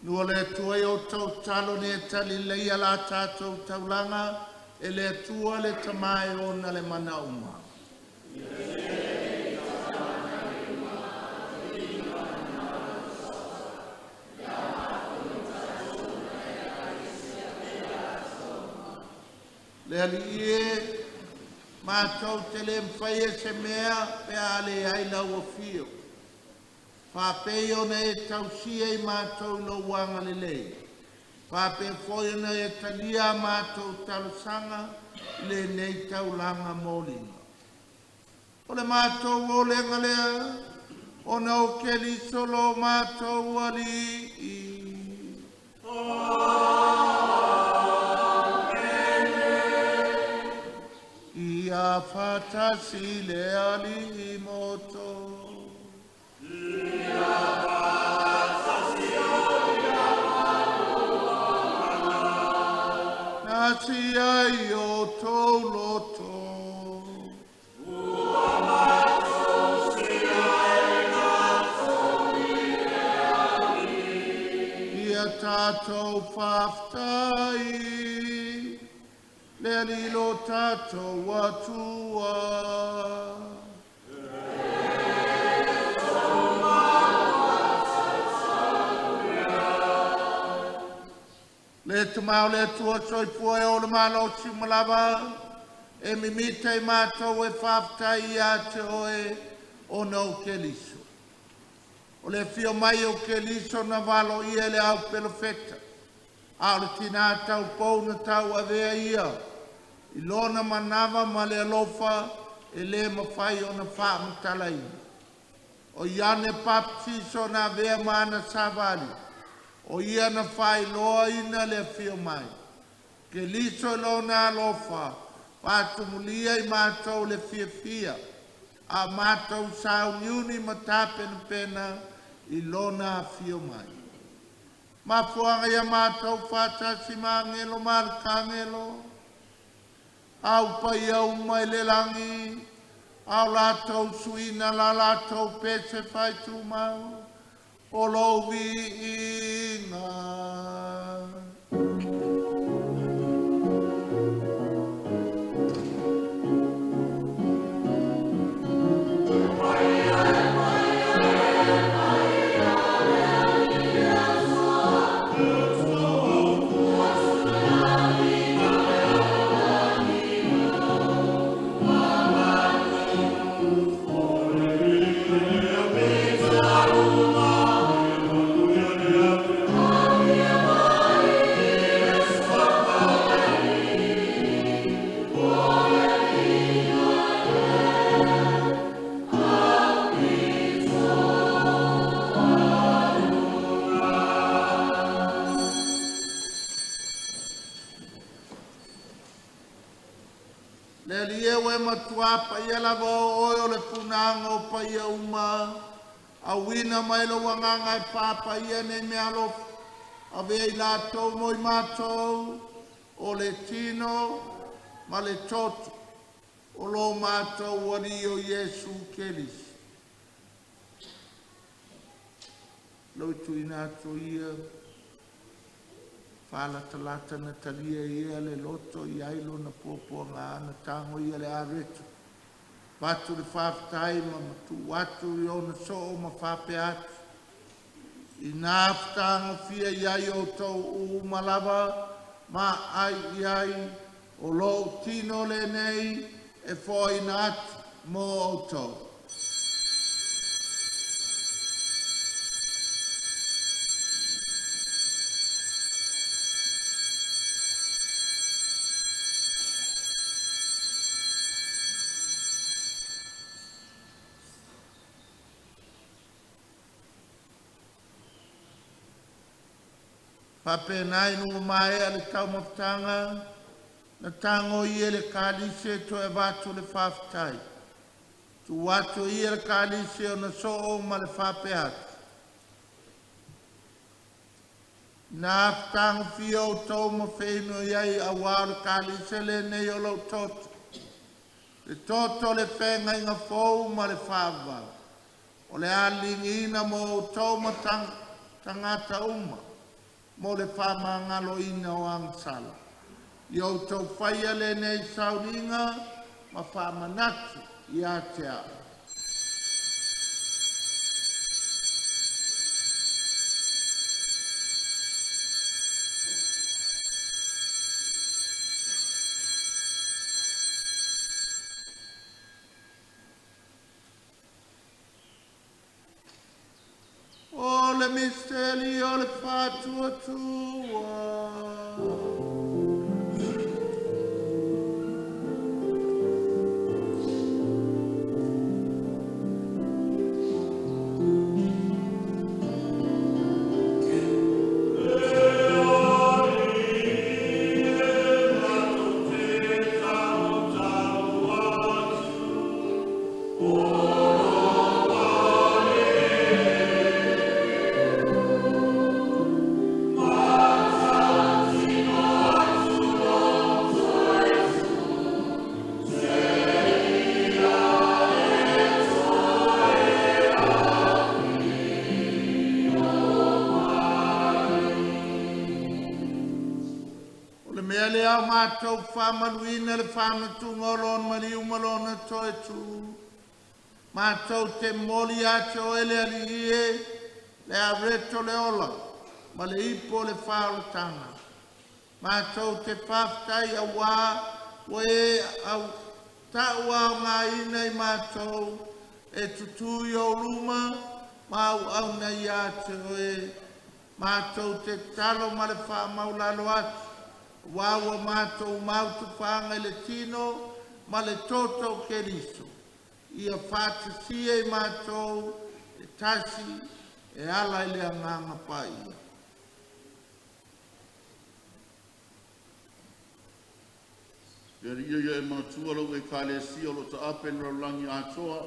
Nua le Atua i o tau talo ni e tali leia la tātou taulaga, e le Atua le tamae ona le mana uma. Le ali ie, mātou te le mwhai e se mea, pe a le ai lau o fio. Whapei ona e tausia i mātou lo wanga le lei. Whape foi ona e talia mātou talosanga le nei taulanga mōlina. O le mātou o lenga lea, ona o Keriso lo mātou ali i. Ia whatasi le ali i moto. Nasi ai o tō loto. Ua mātou si ai ngā Ia tātou whaftai, le alilo tātou atua. Le tamau le atua soifua e o le malo si malava, e mimita i mātou e whaftai ia te oe o na o Keriso. O le fio mai o Keriso na valo ia le au pelofeta. A o le tina tau pou na tau avea ia. I lona manava ma le alofa e le mawhai o na wha ina. O iane paptiso na avea mana savali. O ia na whai loa ina le fio mai. Ke liso lona alofa, whātumulia i mātou le fia fia. A mātou sauniuni ma tāpena pena i lona fio mai. Mafuanga ia mātou whātasi mā ngelo mā le kangelo. Au pai au mai le langi, au lātou suina la lātou pese whai tūmau, o lo viinga. Le liewe matua paia lava o oe o le punanga o paia uma. A wina mai lo wanganga e papa ia nei mea alofa. Ave i lātou mo i mātou o le tino ma le toto o lo mātou ali o Iesu Keriso. Lau tuina atu ia, whālatalata na talia ia le loto i ailo na puapua ngā ana tango ia le aretu. Watu le whawhtai ma matu atu i ona soo ma whape atu. I nā whataanga fia i ai o tau u malava, ma ai i ai o lo tino le nei e whoina atu mō o tau. Whapenai nungu mai a le taumafutanga, na tango i e le kalise to e vatu le whaftai. Tu watu i e le kalise o na soo ma le whape atu. Nā whatango fia o tau ma whenua iai a wā le kalise le nei o lau toto. Le toto le whenga inga fōu ma le whawau. O le alingina mo o tau ma tangata uma. mo le faamagaloina o agasala. Ia outou faia lenei sauniga ma faamanatu ia te a'u. O le misteri o le faatuatua. O le mea lea o matou faamanuina le faamatuga o lona maliu ma lona toe tu. Matou te moli ate o ele ali e le areto le ola ma le ipo le whaolataga. Matou te whaftai a wā ua e au tau au ngā ina i matou e tutu i o luma ma au au nei a te oe. Matou te talo ma le whaamaulalo atu. Wa ua matou mautu whaanga i le tino ma le toto keriso. Ia whaatasia i matou e tasi e ala i le anganga paia. Le ia ia e matua lau e kalesia o lo ta ape le rangi atoa.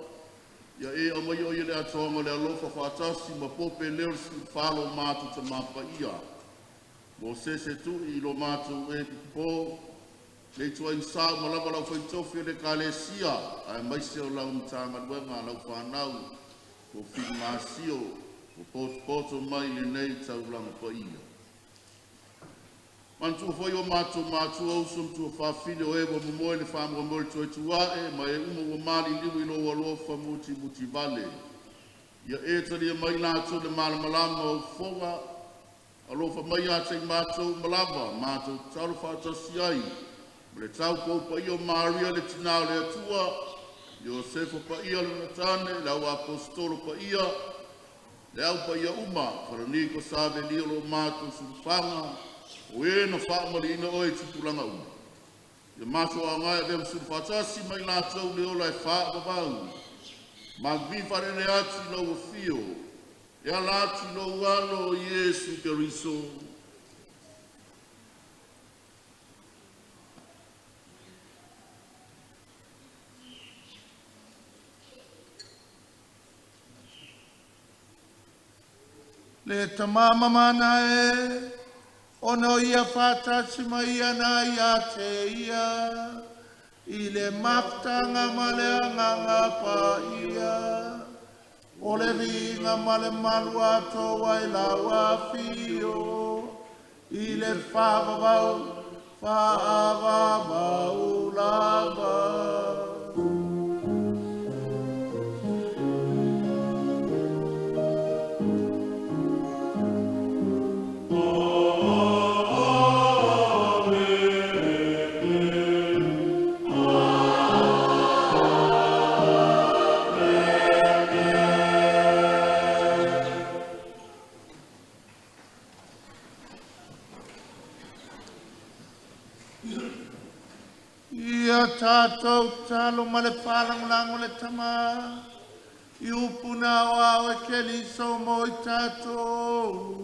Ia e o mai o ia le atoa le alofa whaatasi ma pope leo le whalo mātu ta mapa ia. Mo sese tui i lo mātou e pipo. Le tua insa ma lava lau whaitofi o le kalesia. Ai maise o lau mtanga luenga lau whanau. O whiri māsio. O poto poto mai le nei taulanga pa ia. Mantua foi o mātou mātua uso mtua whawhine o ewa momoe le whamua moe le toe tuae, ma e uma ua mali liwi lo alofa muti muti vale. Ia e talia mai lātou le malamalama o foga, alofa mai a te mātou malava, mātou talo whaatasi ai. Ma le tau kou pa ia o Maria le tina o le atua, Iosefa pa ia le natane, le au apostolo pa ia, le au pa ia uma, wharaniko save li o lo mātou sulufanga, o e na whaamali ina oe tupulanga uma. Ia mātou a ngai avea msulufatasi mai lātou le ola e whaavavau. Ma vi wharere atu i lau whio, e ala atu i lau alo o Iesu Keriso. Le tamama mana e, ono ia whātasi mai ana ia te ia, i le maftanga ma le anganga pa ia, o le vinga ma le malu atoa i lau afio, i le whaavavau, whaavavau lava. Ia tātou talo ma le whalangolango le tama, i upuna o au e keliso mo i tātou.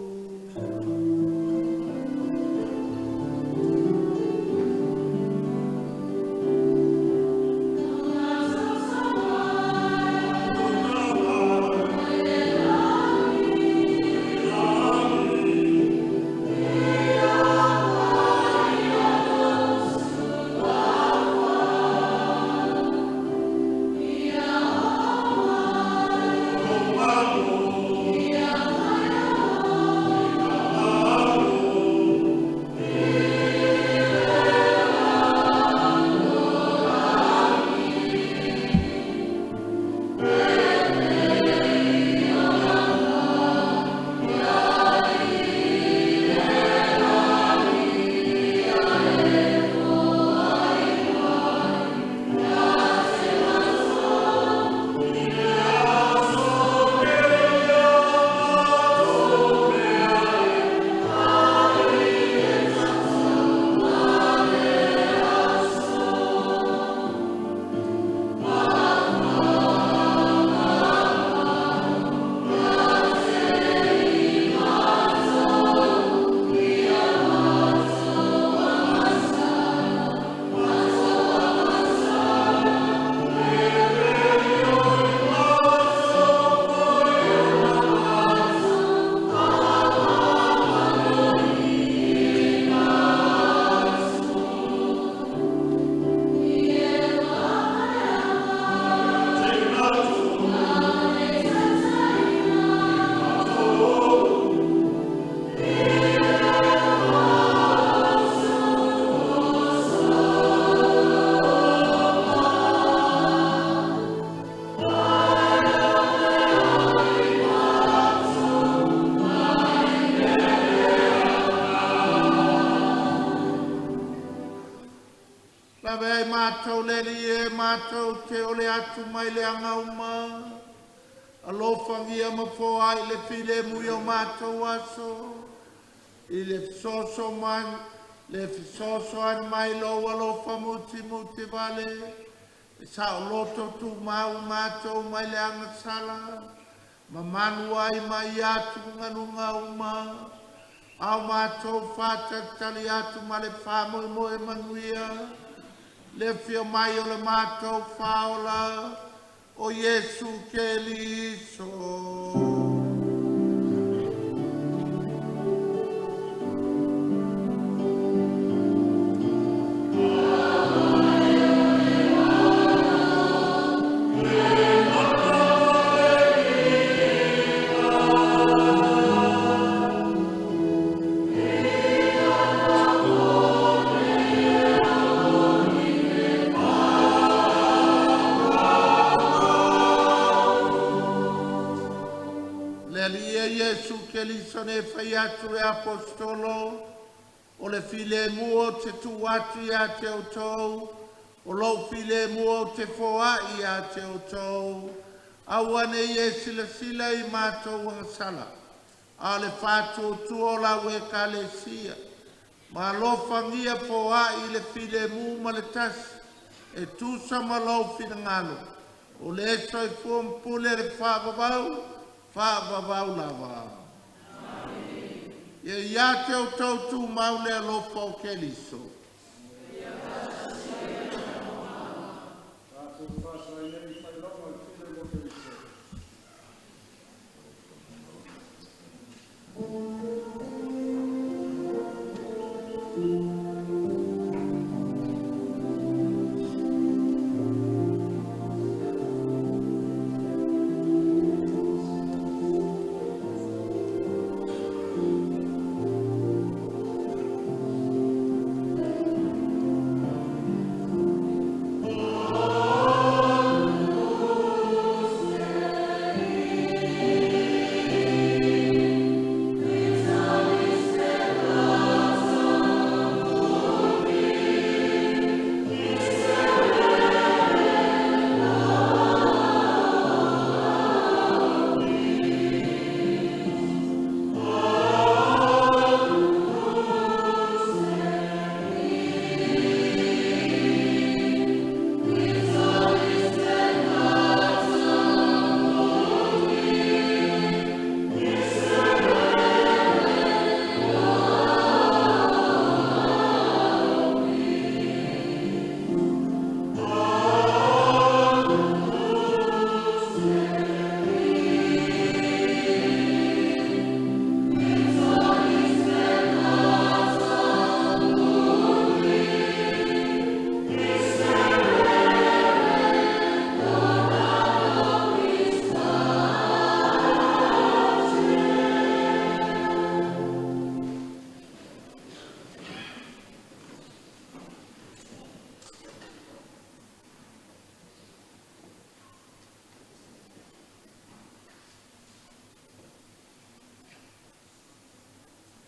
Lave ai mātou le li e mātou te ole atu mai le anga uma. Alofangia ma foai le file mui o mātou aso. I le fesoso mai, le fesosoani mai lou alofa mutimuti vale. E saoloto tumau mātou mai le agasala. Ma manu ai mai atugaluga uma. Ao mātou whātalitali atu ma le whāmoemoe manuia. Le fia mai o le mātou whaola o Iesu Keriso. Le alie Iesu Keriso ne whai atu e apostolo, o le file mua o te tu atu ia te outou, o lou file mua o te foai ia te outou, aua ne i e silasila i mātou agasala, a o le whātuatua o lau ekalesia, ma alofangia foai le file mu ma le tasi, e tusa ma lou finagalo, o le soifua ma pule le whaavavau, whaavavau lava. Ia ia te outou tumau le alofa o Keriso. Tātou whāsarai nei whailonga o le file mo Keriso.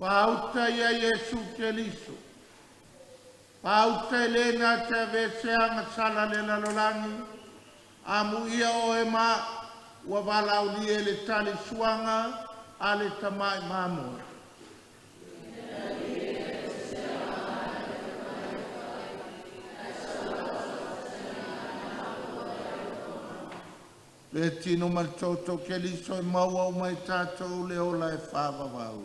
Pauta ia Iesu Keriso. Pauta e lena te aveseaga sala le lalolagi. Amu ia oe ma ua valaaulia i le talisuaga a le tama'i mamoe. Le tino ma le toto Keriso e maua uma i tātou le ola e whaavavau.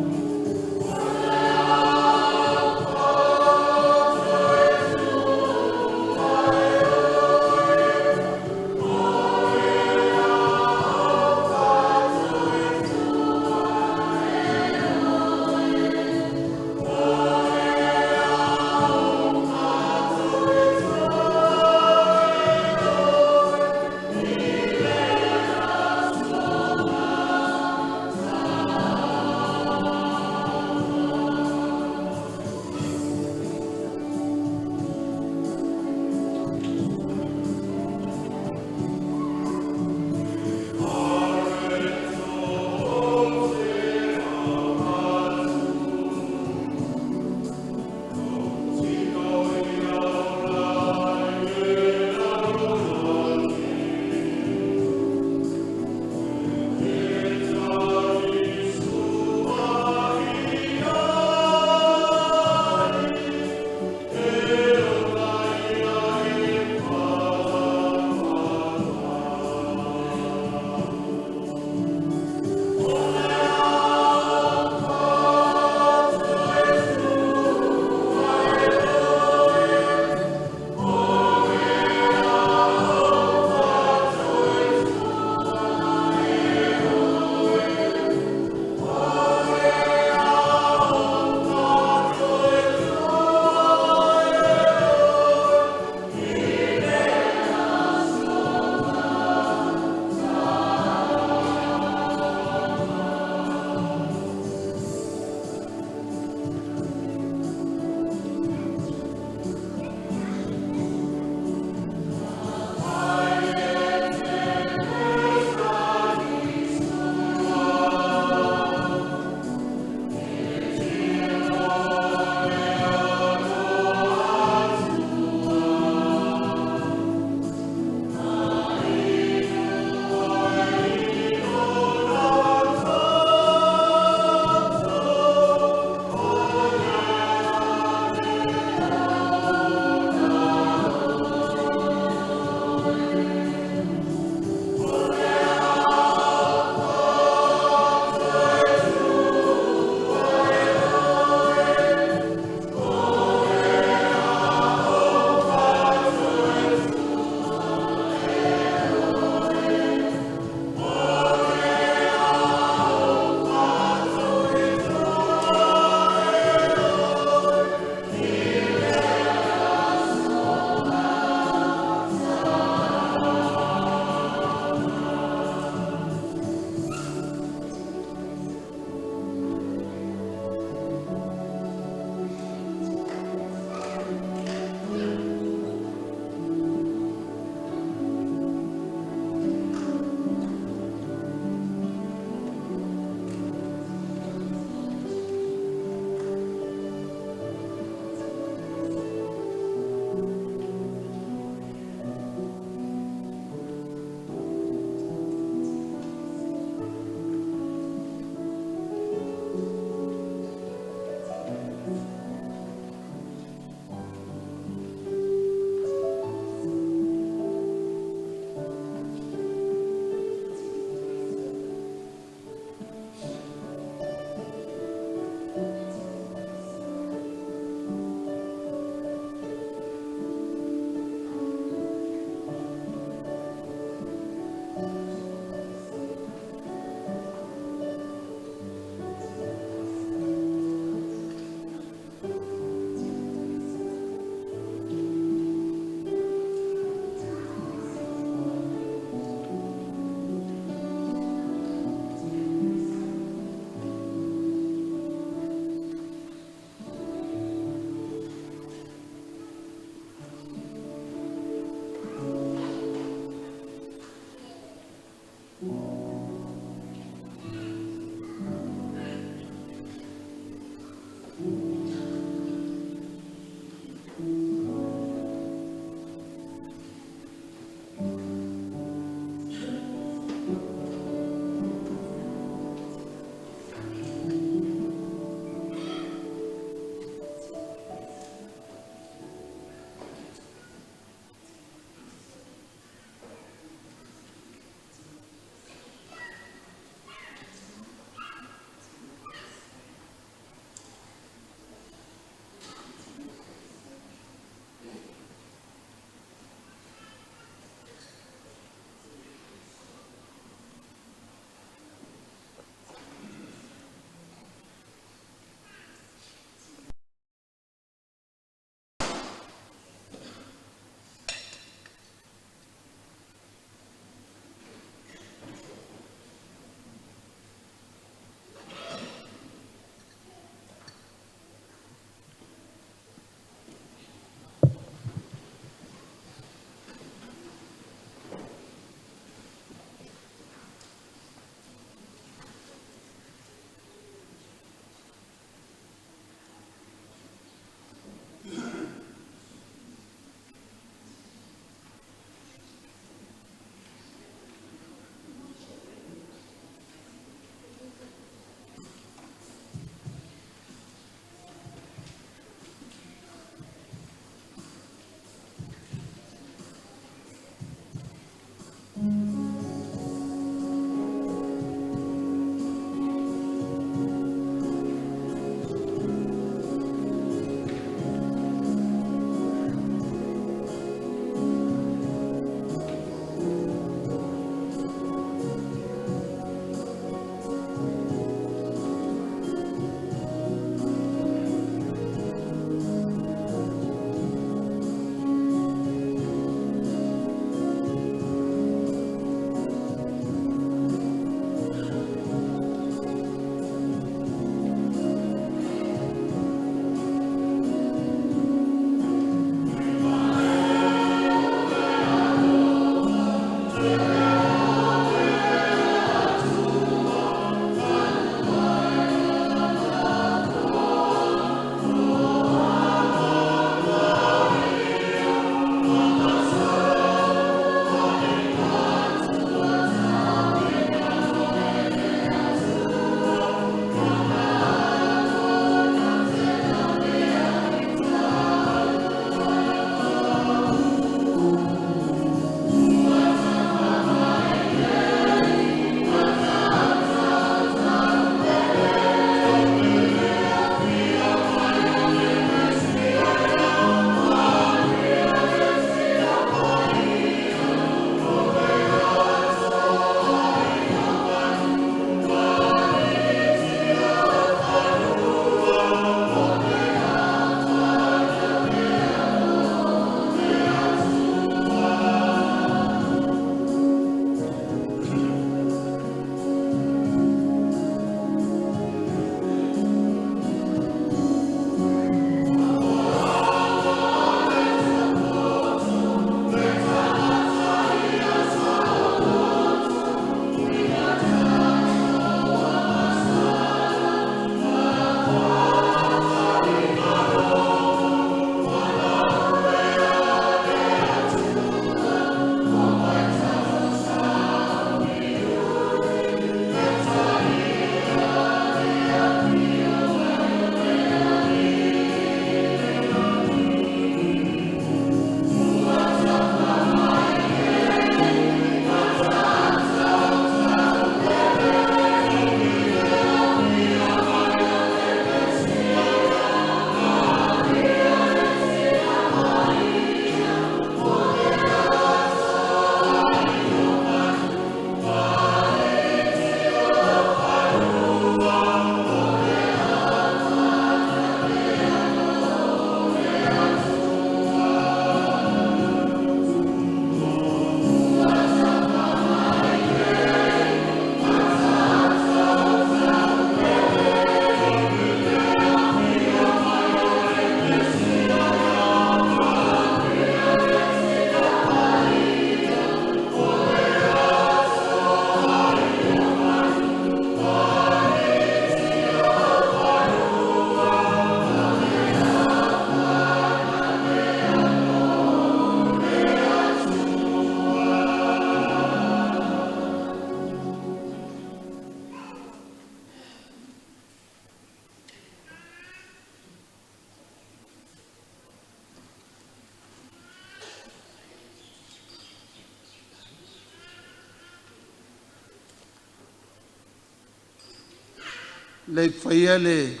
Le faia le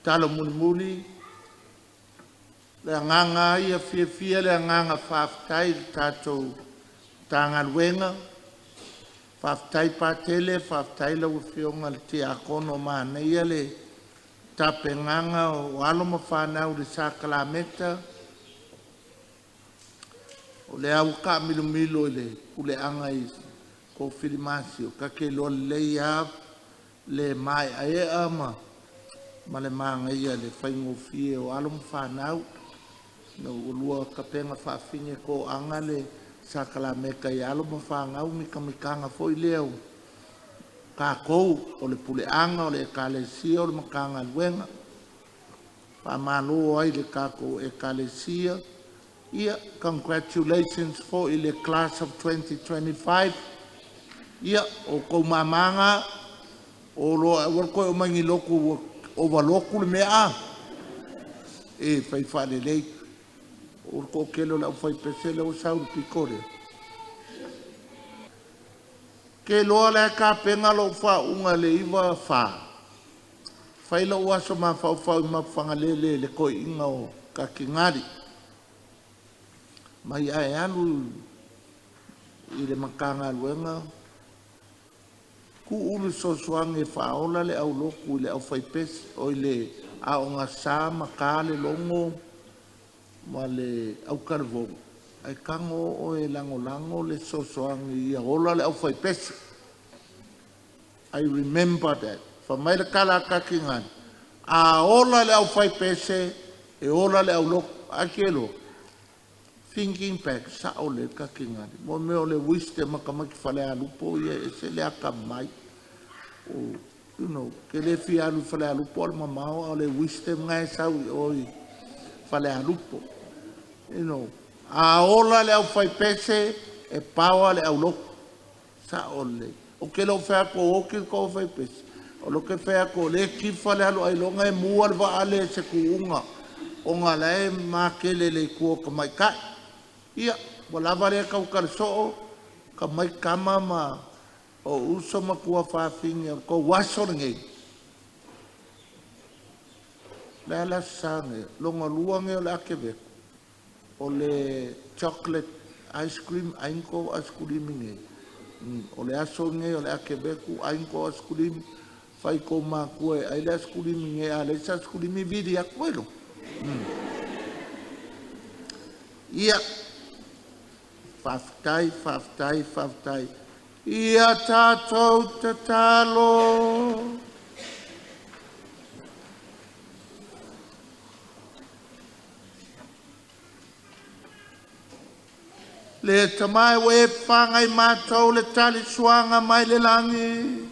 talo mulimuli le agaga ai ia fiafia le agaga faafetai i le tatou Matagaluega. Faafetai Patele, faafetai lau Afioga i le Tiakono, manaia le tapenaga o alo ma fanau i le sakalameta. O lea ua taamilomilo i le puleaga i Kofilimasio, ta te iloa lelei lava le maeaea ma le manaia i le faigofie o alo ma fanau. Ina ua lua tapena faafine toaga le sakalameta i alo ma fanau, mitamitaga foi lea o tatou o le puleaga, o le ekalesia, o le Matagaluega. Faamalo ai i le tatou ekalesia. Ia, congratulations foi i le Class of 2025. Ia, o outou mama na, o loa e aua le toe omai i ni lotu ua ovalotu le mea a. E fai faalelei. O le toatele o le aufaipese lea ua sau i le pito lea. Ke loa la e tapena lou faauuga i le 94, fai lou aso mafaufau i Mapuifagalele i le toeaina o Katinali. Mai ae alu i le Matagaluega tuu le fesoasoani e faaola le aulotu i le aufaipese o le aoga sa ma ta le logo ma le autalavou, ae tago oe e lagolago le fesoasoani ia ola le aufaipese. I remember that. Fai mai le tala a Katinali, a ola le aufaipese, e ola le aulotu. Ae te iloa, thinking back, sao lelei Katinali. Mo mea o le wisdom a tamaiti Falealupo ia e ese le atamai. O, te le fia alu i Falealupo o le mamao, a o le wisdom na e sau i o i Falealupo. A ola le aufaipese, e power le aulotu. Sao lelei. Ou te le o fai atu o oti le tou aufaipese, o lea ou te fai atu o lea e tifa le alo ailoga e mua le vaa lea i se tuuga, ona o la e matele i le itu o tamaitai. Ia, ua lava lea tautala soo, tamai tama ma o uso ma tuafafine o le tou aso lenei. O le a le Aso Sa nei? Lona lua nei o le Atevetu, o le chocolate ice cream, ai ni tou aisikulimi nei. O le aso lenei o le Atevetu, ai ni tou aisikulimi, fai i tou matua e ai le aisikulimi nei, a leai se aisikulimi, vili atu elo. Ia, faafetai, faafetai, faafetai. Ia tatou tatalo. Le tamae ua e fefagai matou le tali suaga mai le lagi,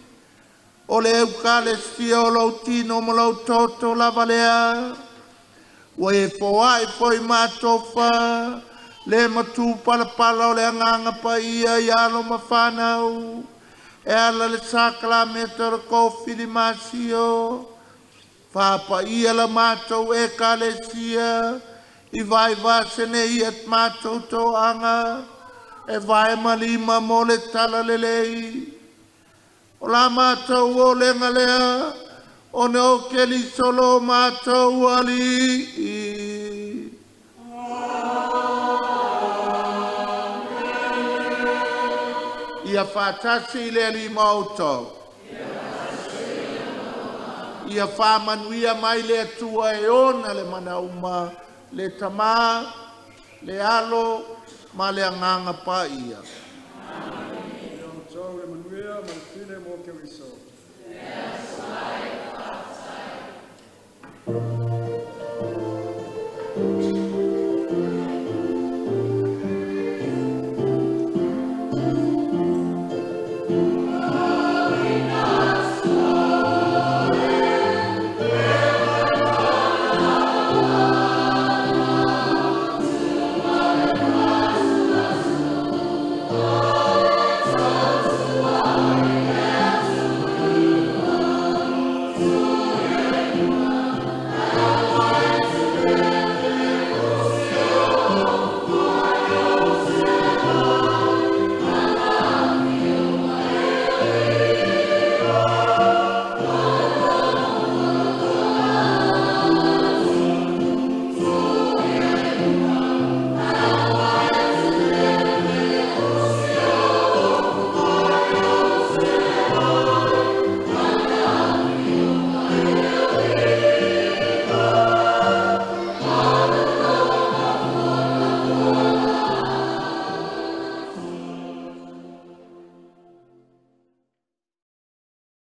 o le Eukalesia o lou tino ma lou toto lava lea, ua e foai foi matou fa, le matupalapala o le agaga paia i alo ma fanau, e ala le sakalameta o le kofilimasio, faapaia la matou ekalesia, i vaivasene ia matou toaga, e vae ma lima mo le tala lelei. O la matou olega lea, ona o Keriso lo matou Alii. Ia faatasi le Alii ma outou. Ia faamanuia mai le Atua e ona le mana uma, le Tama, le Alo ma le Agaga Paia. Ia outou le manuia ma le fine mo Keriso.